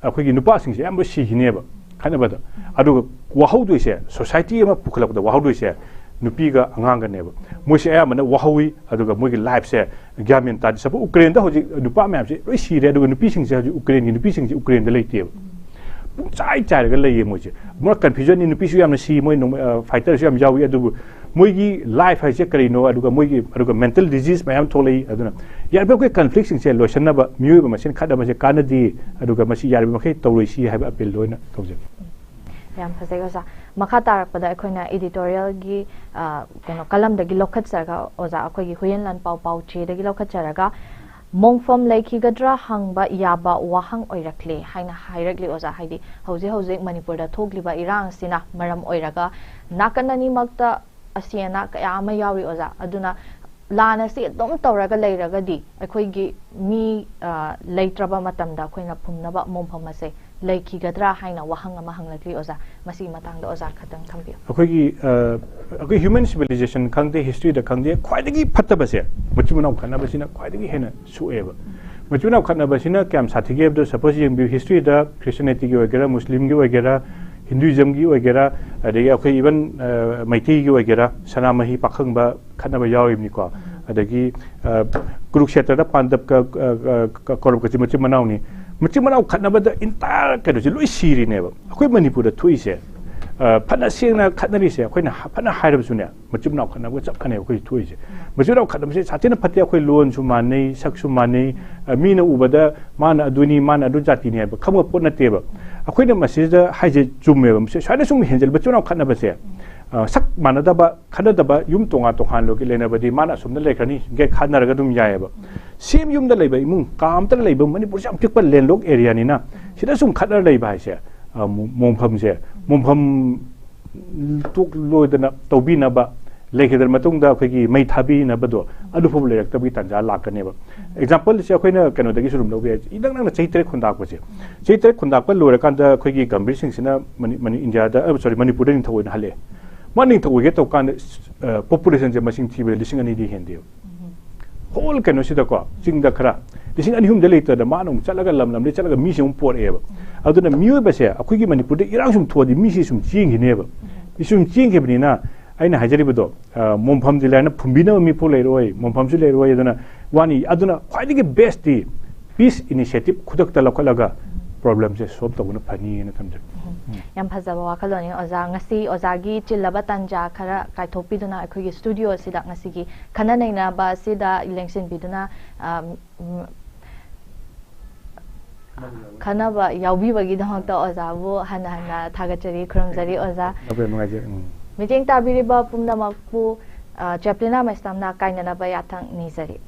ꯑꯩꯈꯣꯏꯒꯤ ꯅꯨꯄꯥꯁꯤꯡꯁꯦ ꯑꯌꯥꯝꯕ ꯁꯤꯈꯤꯅꯦꯕ ꯈꯠꯅꯕꯗ꯫ ꯑꯗꯨꯒ ꯋꯥꯍꯧꯗꯣꯏꯁꯦ, ꯁꯣꯁꯥꯏꯇꯤ ꯑꯃ ꯄꯨꯈꯠꯂꯛꯄꯗ ꯋꯥꯍꯧꯗꯣꯏꯁꯦ ꯅꯨꯄꯤꯒ ꯑꯉꯥꯡꯒꯅꯦꯕ꯫ ꯃꯣꯏꯁꯦ ꯑꯌꯥꯝꯕꯅ ꯋꯥꯍꯧꯋꯤ꯫ ꯑꯗꯨꯒ ꯃꯣꯏꯒꯤ ꯂꯥꯏꯐꯁꯦ ꯒ꯭ꯌꯥꯟ ꯃꯦꯟ ꯇꯥꯗꯦ꯫ ꯁꯄꯣꯁ ꯎꯀ꯭ꯔꯦꯟꯗ ꯍꯧꯖꯤꯛ ꯅꯨꯄꯥ ꯃꯌꯥꯝꯁꯦ ꯂꯣꯏ ꯁꯤꯔꯦ, ꯑꯗꯨꯒ ꯅꯨꯄꯤꯁꯤꯡꯁꯦ ꯍꯧꯖꯤꯛ ꯎꯀ꯭ꯔꯦꯟꯒꯤ ꯅꯨꯄꯤꯁꯤꯡꯁꯦ ꯎꯀ꯭ꯔꯦꯟꯗ ꯂꯩꯇꯦꯕ꯫ ꯄꯨꯡꯆꯥꯏ ꯆꯥꯏꯔꯒ ꯂꯩꯌꯦ ꯃꯣꯏꯁꯦ꯫ ꯃꯣꯏ ꯀꯟꯐ꯭ꯌꯨꯖꯟꯅꯤ, ꯅꯨꯄꯤꯁꯨ ꯌꯥꯝꯅ ꯁꯤ, ꯃꯣꯏ ꯅꯣꯡꯃ-, ꯑ, ꯐꯥꯏꯇꯔꯁꯨ ꯌꯥꯝ ꯌꯥꯎꯏ꯫ ꯑꯗꯨꯕꯨ ꯃꯣꯏꯒꯤ ꯂꯥꯏꯐ ꯍꯥꯏꯁꯦ ꯀꯔꯤꯅꯣ, ꯑꯗꯨꯒ ꯃꯣꯏꯒꯤ, ꯑꯗꯨꯒ ꯃꯦꯟꯇꯦꯜ ꯗꯤꯖꯤꯖ ꯃꯌꯥꯝ ꯊꯣꯛꯂꯛꯏ꯫ ꯑꯗꯨꯅ ꯌꯥꯔꯤꯕ ꯑꯩꯈꯣꯏ ꯀꯟꯐ꯭ꯂꯤꯛꯁꯤꯡꯁꯦ ꯂꯣꯏꯁꯤꯟꯅꯕ, ꯃꯤꯑꯣꯏꯕ ꯃꯁꯦꯟ ꯈꯠꯅꯕꯁꯦ ꯀꯥꯟꯅꯗꯦ꯫ ꯑꯗꯨꯒ ꯃꯁꯤ ꯌꯥꯔꯤꯕ ꯃꯈꯩ ꯇꯧꯔꯣꯏꯁꯤ ꯍꯥꯏꯕ ꯑꯄꯤꯜꯗꯣ ꯑꯣꯏꯅ ꯇꯧꯖꯒꯦ꯫ ꯌꯥꯝ ꯐꯖꯩ ꯑꯣꯖꯥ꯫ ꯃꯈꯥ ꯇꯥꯔꯛꯄꯗ ꯑꯩꯈꯣꯏꯅ ꯏꯗꯤꯇꯣꯔꯤꯌꯦꯜꯒꯤ, ꯑ, ꯀꯩꯅꯣ, ꯀꯂꯝꯗꯒꯤ ꯂꯧꯈꯠꯆꯔꯒ, ꯑꯣꯖꯥ, ꯑꯩꯈꯣꯏꯒꯤ ꯍꯨꯏꯌꯦꯟ ꯂꯥꯟꯄꯥꯎ ꯄꯥꯎꯆꯦꯗꯒꯤ ꯂꯧꯈꯠꯆꯔꯒ, ꯃꯣꯡꯐꯝ ꯂꯩꯈꯤꯒꯗ꯭ꯔꯥ ꯍꯪꯕ ꯌꯥꯕ ꯋꯥꯍꯪ ꯑꯣꯏꯔꯛꯂꯦ ꯍꯥꯏꯅ ꯍꯥꯏꯔꯛꯂꯤ ꯑꯣꯖꯥ꯫ ꯍꯥꯏꯗꯤ ꯍꯧꯖꯤꯛ ꯍꯧꯖꯤꯛ ꯃꯅꯤꯄꯨꯔꯗ ꯊꯣꯛꯂꯤꯕ ꯏꯔꯥꯡ ꯑꯁꯤꯅ ꯃꯔꯝ ꯑꯣꯏꯔꯒ ꯅꯥꯀꯟ ꯑꯅꯤꯃꯛꯇ ꯑꯁꯤ ꯑꯅꯥ ꯀꯌꯥ ꯑꯃ ꯌꯥꯎꯔꯤ ꯑꯣꯖꯥ꯫ ꯑꯗꯨꯅ ꯂꯥꯟ ꯑꯁꯤ ꯑꯗꯨꯝ ꯇꯧꯔꯒ ꯂꯩꯔꯒꯗꯤ ꯑꯩꯈꯣꯏꯒꯤ ꯃꯤ, ꯑ, ꯂꯩꯇ꯭ꯔꯕ ꯃꯇꯝꯗ ꯑꯩꯈꯣꯏꯅ ꯐꯨꯝꯅꯕ ꯃꯣꯡꯐꯝ ꯑꯁꯦ ꯂꯩꯈꯤꯒꯗ꯭ꯔꯥ ꯍꯥꯏꯅ ꯋꯥꯍꯪ ꯑꯃ ꯍꯪꯂꯛꯂꯤ ꯑꯣꯖꯥ꯫ ꯃꯁꯤꯒꯤ ꯃꯇꯥꯡꯗ ꯑꯣꯖꯥ ꯈꯇꯪ ꯊꯝꯕꯤꯌꯨ꯫ ꯑꯩꯈꯣꯏꯒꯤ, ꯑ, ꯑꯩꯈꯣꯏ ꯍ꯭ꯌꯨꯃꯦꯟ ꯁꯤꯚꯤꯂꯥꯏꯖꯦꯁꯟ ꯈꯪꯗꯦ, ꯍꯤꯁꯇ꯭ꯔꯤꯗ ꯈꯪꯗꯦ, ꯈ꯭ꯋꯥꯏꯗꯒꯤ ꯐꯠꯇꯕꯁꯦ ꯃꯆꯤꯟ ꯃꯅꯥꯎ ꯈꯠꯅꯕꯁꯤꯅ ꯈ꯭ꯋꯥꯏꯗꯒꯤ ꯍꯦꯟꯅ ꯁꯣꯛꯑꯦꯕ꯫ ꯃꯆꯤꯟ ꯃꯅꯥꯎ ꯈꯠꯅꯕꯁꯤꯅ ꯀꯌꯥꯝ ꯁꯥꯊꯤꯒꯦ ꯍꯥꯏꯕꯗꯣ, ꯁꯄꯣꯁ ꯌꯦꯡꯕꯤꯌꯨ, ꯍꯤꯁꯇ꯭ꯔꯤꯗ ꯈ꯭ꯔꯤꯁꯇꯤꯌꯥꯅꯤꯇꯤꯒꯤ ꯑꯣꯏꯒꯦꯔꯥ, ꯃꯨꯁꯂꯤꯝꯒꯤ ꯑꯣꯏꯒꯦꯔꯥ, ꯍꯤꯟꯗꯨꯏꯖꯝꯒꯤ ꯑꯣꯏꯒꯦꯔꯥ, ꯑꯗꯒꯤ ꯑꯩꯈꯣꯏ ꯏꯚꯟ ꯃꯩꯇꯩꯒꯤ ꯑꯣꯏꯒꯦꯔꯥ, ꯁꯅꯥꯃꯍꯤ ꯄꯥꯈꯪꯕ ꯈꯠꯅꯕ ꯌꯥꯎꯔꯤꯕꯅꯤꯀꯣ꯫ ꯑꯗꯒꯤ ꯀꯨꯔꯨꯛꯁꯦꯇ꯭ꯔꯗ ꯄꯥꯟꯗꯕ ꯀꯧꯔꯕ ꯀꯆꯤꯟ ꯃꯆꯤꯟ ꯃꯅꯥꯎꯅꯤ꯫ ꯃꯆꯤꯟ ꯃꯅꯥꯎ ꯈꯠꯅꯕꯗ ꯏꯟꯇꯥꯌꯔ ꯀꯩꯅꯣꯁꯦ ꯂꯣꯏ ꯁꯤꯔꯤꯅꯦꯕ꯫ ꯑꯩꯈꯣꯏ ꯃꯅꯤꯄꯨꯔꯗ ꯊꯣꯛꯏꯁꯦ ꯐꯅ ꯁꯦꯡꯅ ꯈꯠꯅꯔꯤꯁꯦ ꯑꯩꯈꯣꯏꯅ ꯐꯅ ꯍꯥꯏꯔꯕꯁꯨꯅꯦ, ꯃꯆꯤꯟ ꯃꯅꯥꯎ ꯈꯠꯅꯕꯒ ꯆꯞ ꯃꯥꯟꯅꯩ ꯑꯩꯈꯣꯏ ꯊꯣꯛꯏꯁꯦ꯫ ꯃꯆꯤꯟ ꯃꯅꯥꯎ ꯈꯠꯅꯕꯁꯦ ꯁꯥꯊꯤꯅ ꯐꯠꯇꯦ꯫ ꯑꯩꯈꯣꯏ ꯂꯣꯟꯁꯨ ꯃꯥꯟꯅꯩ, ꯁꯛꯁꯨ ꯃꯥꯟꯅꯩ꯫ ꯃꯤꯅ ꯎꯕꯗ ꯃꯥꯅ ꯑꯗꯨꯅꯤ, ꯃꯥꯅ ꯑꯗꯨ ꯖꯥꯇꯤꯅꯤ ꯍꯥꯏꯕ ꯈꯪꯕ ꯄꯣꯠ ꯅꯠꯇꯦꯕ꯫ ꯑꯩꯈꯣꯏꯅ ꯃꯁꯤꯗ ꯍꯥꯏꯁꯦ ꯆꯨꯝꯃꯦꯕ꯫ ꯃꯁꯤ ꯁꯨꯃꯥꯏꯅ ꯁꯨꯝ ꯍꯦꯟꯖꯜꯕ ꯃꯆꯤꯟ ꯃꯅꯥꯎ ꯈꯠꯅꯕꯁꯦ, ꯁꯛ ꯃꯥꯟꯅꯗꯕ ꯈꯠꯅꯗꯕ ꯌꯨꯝ ꯇꯣꯉꯥꯟ ꯇꯣꯉꯥꯟ ꯂꯩꯅꯕꯗꯤ ꯃꯥꯅ ꯑꯁꯣꯝꯗ ꯂꯩꯈ꯭ꯔꯅꯤ, ꯒꯦꯠ ꯈꯥꯟꯅꯔꯒ ꯑꯗꯨꯝ ꯌꯥꯏꯑꯕ꯫ ꯁꯦꯝ ꯌꯨꯝꯗ ꯂꯩꯕ ꯏꯃꯨꯡ ꯀꯥ ꯑꯃꯇ ꯂꯩꯕ, ꯃꯅꯤꯄꯨꯔꯁꯦ ꯌꯥꯝ ꯄꯤꯛꯄ ꯂꯦꯟꯂꯣꯛ ꯑꯦꯔꯤꯌꯥꯅꯤꯅ ꯁꯤꯗ ꯁꯨꯝ ꯈꯠꯅꯔ ꯂꯩꯕ ꯍꯥꯏꯁꯦ, ꯃꯣꯡꯐꯝꯁꯦ, ꯃꯣꯡꯐꯝ ꯇꯣꯛꯂꯣꯏꯗꯅ ꯇꯧꯕꯤꯅꯕ, ꯂꯩꯈꯤꯗ꯭ꯔ ꯃꯇꯨꯡꯗ ꯑꯩꯈꯣꯏꯒꯤ ꯃꯩ ꯊꯥꯕꯤꯅꯕꯗꯣ ꯑꯗꯨꯐꯥꯎ ꯂꯩꯔꯛꯇꯕꯒꯤ ꯇꯥꯟꯖꯥ ꯂꯥꯛꯀꯅꯦꯕ꯫ ꯑꯦꯛꯖꯥꯝꯄꯜꯁꯦ ꯑꯩꯈꯣꯏꯅ ꯀꯩꯅꯣꯗꯒꯤꯁꯨ ꯑꯗꯨꯝ ꯂꯧꯕ ꯌꯥꯏ꯫ ꯏꯅꯛ ꯅꯛꯅ ꯆꯍꯤ ꯇꯔꯦꯠ ꯈꯨꯟꯗꯥꯛꯄꯁꯦ, ꯆꯍꯤ ꯇꯔꯦꯠ ꯈꯨꯟꯗꯥꯛꯄ ꯂꯣꯏꯔꯀꯥꯟꯗ ꯑꯩꯈꯣꯏꯒꯤ ꯒꯝꯚꯤꯔ ꯁꯤꯡꯁꯤꯅ ꯃꯅꯤ- ꯃꯅꯤ- ꯏꯟꯗꯤꯌꯥꯗ, ꯑ, ꯁꯣꯔꯤ, ꯃꯅꯤꯄꯨꯔꯗ ꯅꯤꯡꯊꯧ ꯑꯣꯏꯅ ꯍꯜꯂꯛꯑꯦ꯫ ꯃꯥ ꯅꯤꯡꯊꯧ ꯑꯣꯏꯒꯦ ꯇꯧꯀꯥꯟꯗ, ꯑ, ꯄꯣꯄꯨꯂꯦꯁꯟꯁꯦ ꯃꯁꯤꯡ ꯊꯤꯕꯗ ꯂꯤꯁꯤꯡ ꯑꯅꯤꯗꯤ ꯍꯦꯟꯗꯦꯕ꯫ ꯍꯣꯜ ꯀꯩꯅꯣꯁꯤꯗꯀꯣ, ꯆꯤꯡꯗ ꯈꯔ ꯂꯤꯁꯤꯡ ꯑꯅꯤ ꯑꯍꯨꯝꯗ ꯂꯩꯇꯗ ꯃꯥꯅ ꯑꯃꯨꯛ ꯆꯠꯂꯒ ꯂꯝ ꯂꯝꯗꯒꯤ ꯆꯠꯂꯒ ꯃꯤꯁꯦ ꯑꯃꯨꯛ ꯄꯣꯔꯛꯑꯦꯕ꯫ ꯑꯗꯨꯅ ꯃꯤꯑꯣꯏꯕꯁꯦ ꯑꯩꯈꯣꯏꯒꯤ ꯃꯅꯤꯄꯨꯔꯗ ꯏꯔꯥꯡ ꯁꯨꯝ ꯊꯣꯛꯑꯗꯤ ꯃꯤꯁꯦ ꯁꯨꯝ ꯆꯦꯟꯈꯤꯅꯦꯕ꯫ ꯃꯤ ꯁꯨꯝ ꯆꯦꯟꯈꯤꯕꯅꯤꯅ ꯑꯩꯅ ꯍꯥꯏꯖꯔꯤꯕꯗꯣ, ꯑ, ꯃꯣꯡꯐꯝꯁꯤ ꯂꯥꯏꯅ ꯐꯨꯝꯕꯤꯅꯕ ꯃꯤꯐꯥꯎ ꯂꯩꯔꯣꯏ, ꯃꯣꯡꯐꯝꯁꯨ ꯂꯩꯔꯣꯏ꯫ ꯑꯗꯨꯅ ꯋꯥꯅꯤ꯫ ꯑꯗꯨꯅ ꯈ꯭ꯋꯥꯏꯗꯒꯤ ꯕꯦꯁꯇꯤ ꯄꯤꯁ ꯏꯅꯤꯁꯤꯌꯦꯇꯤꯚ ꯈꯨꯗꯛꯇ ꯂꯧꯈꯠꯂꯒ ꯄ꯭ꯔꯣꯕ꯭ꯂꯦꯝꯁꯦ ꯁꯣꯜꯕ ꯇꯧꯕꯅ ꯐꯅꯤꯅ ꯊꯝꯖꯒꯦ꯫ ꯎꯝ꯫ ꯌꯥꯝ ꯐꯖꯕ ꯋꯥꯈꯜꯂꯣꯟꯅꯤ ꯑꯣꯖꯥ꯫ ꯉꯁꯤ ꯑꯣꯖꯥꯒꯤ ꯆꯤꯜꯂꯕ ꯇꯥꯟꯖꯥ ꯈꯔ ꯀꯥꯏꯊꯣꯛꯄꯤꯗꯨꯅ ꯑꯩꯈꯣꯏꯒꯤ ꯁ꯭ꯇꯨꯗꯤꯑꯣ ꯑꯁꯤꯗ ꯉꯁꯤꯒꯤ ꯈꯟꯅ ꯅꯩꯅꯕ ꯑꯁꯤꯗ ꯂꯦꯡꯁꯤꯟꯕꯤꯗꯨꯅ, ꯑꯝ, ꯎꯝ, ꯈꯟꯅꯕ ꯌꯥꯎꯕꯤꯕꯒꯤꯗꯃꯛꯇ ꯑꯣꯖꯥꯕꯨ ꯍꯟꯅ ꯍꯟꯅ ꯊꯥꯒꯠꯆꯔꯤ, ꯈꯨꯔꯨꯝꯖꯔꯤ ꯑꯣꯖꯥ꯫ ꯌꯥꯝ ꯅꯨꯡꯉꯥꯏꯖꯔꯦ꯫ ꯎꯝ꯫ ꯃꯤꯠꯌꯦꯡ ꯇꯥꯕꯤꯔꯤꯕ ꯄꯨꯝꯅꯃꯛꯄꯨ, ꯑ, ꯆꯦꯄ꯭ꯂꯤꯅꯥ ꯃꯩꯁꯅꯥꯝꯅ ꯀꯥꯏꯅꯅꯕ ꯌꯥꯊꯪ ꯅꯤꯖꯔꯤ꯫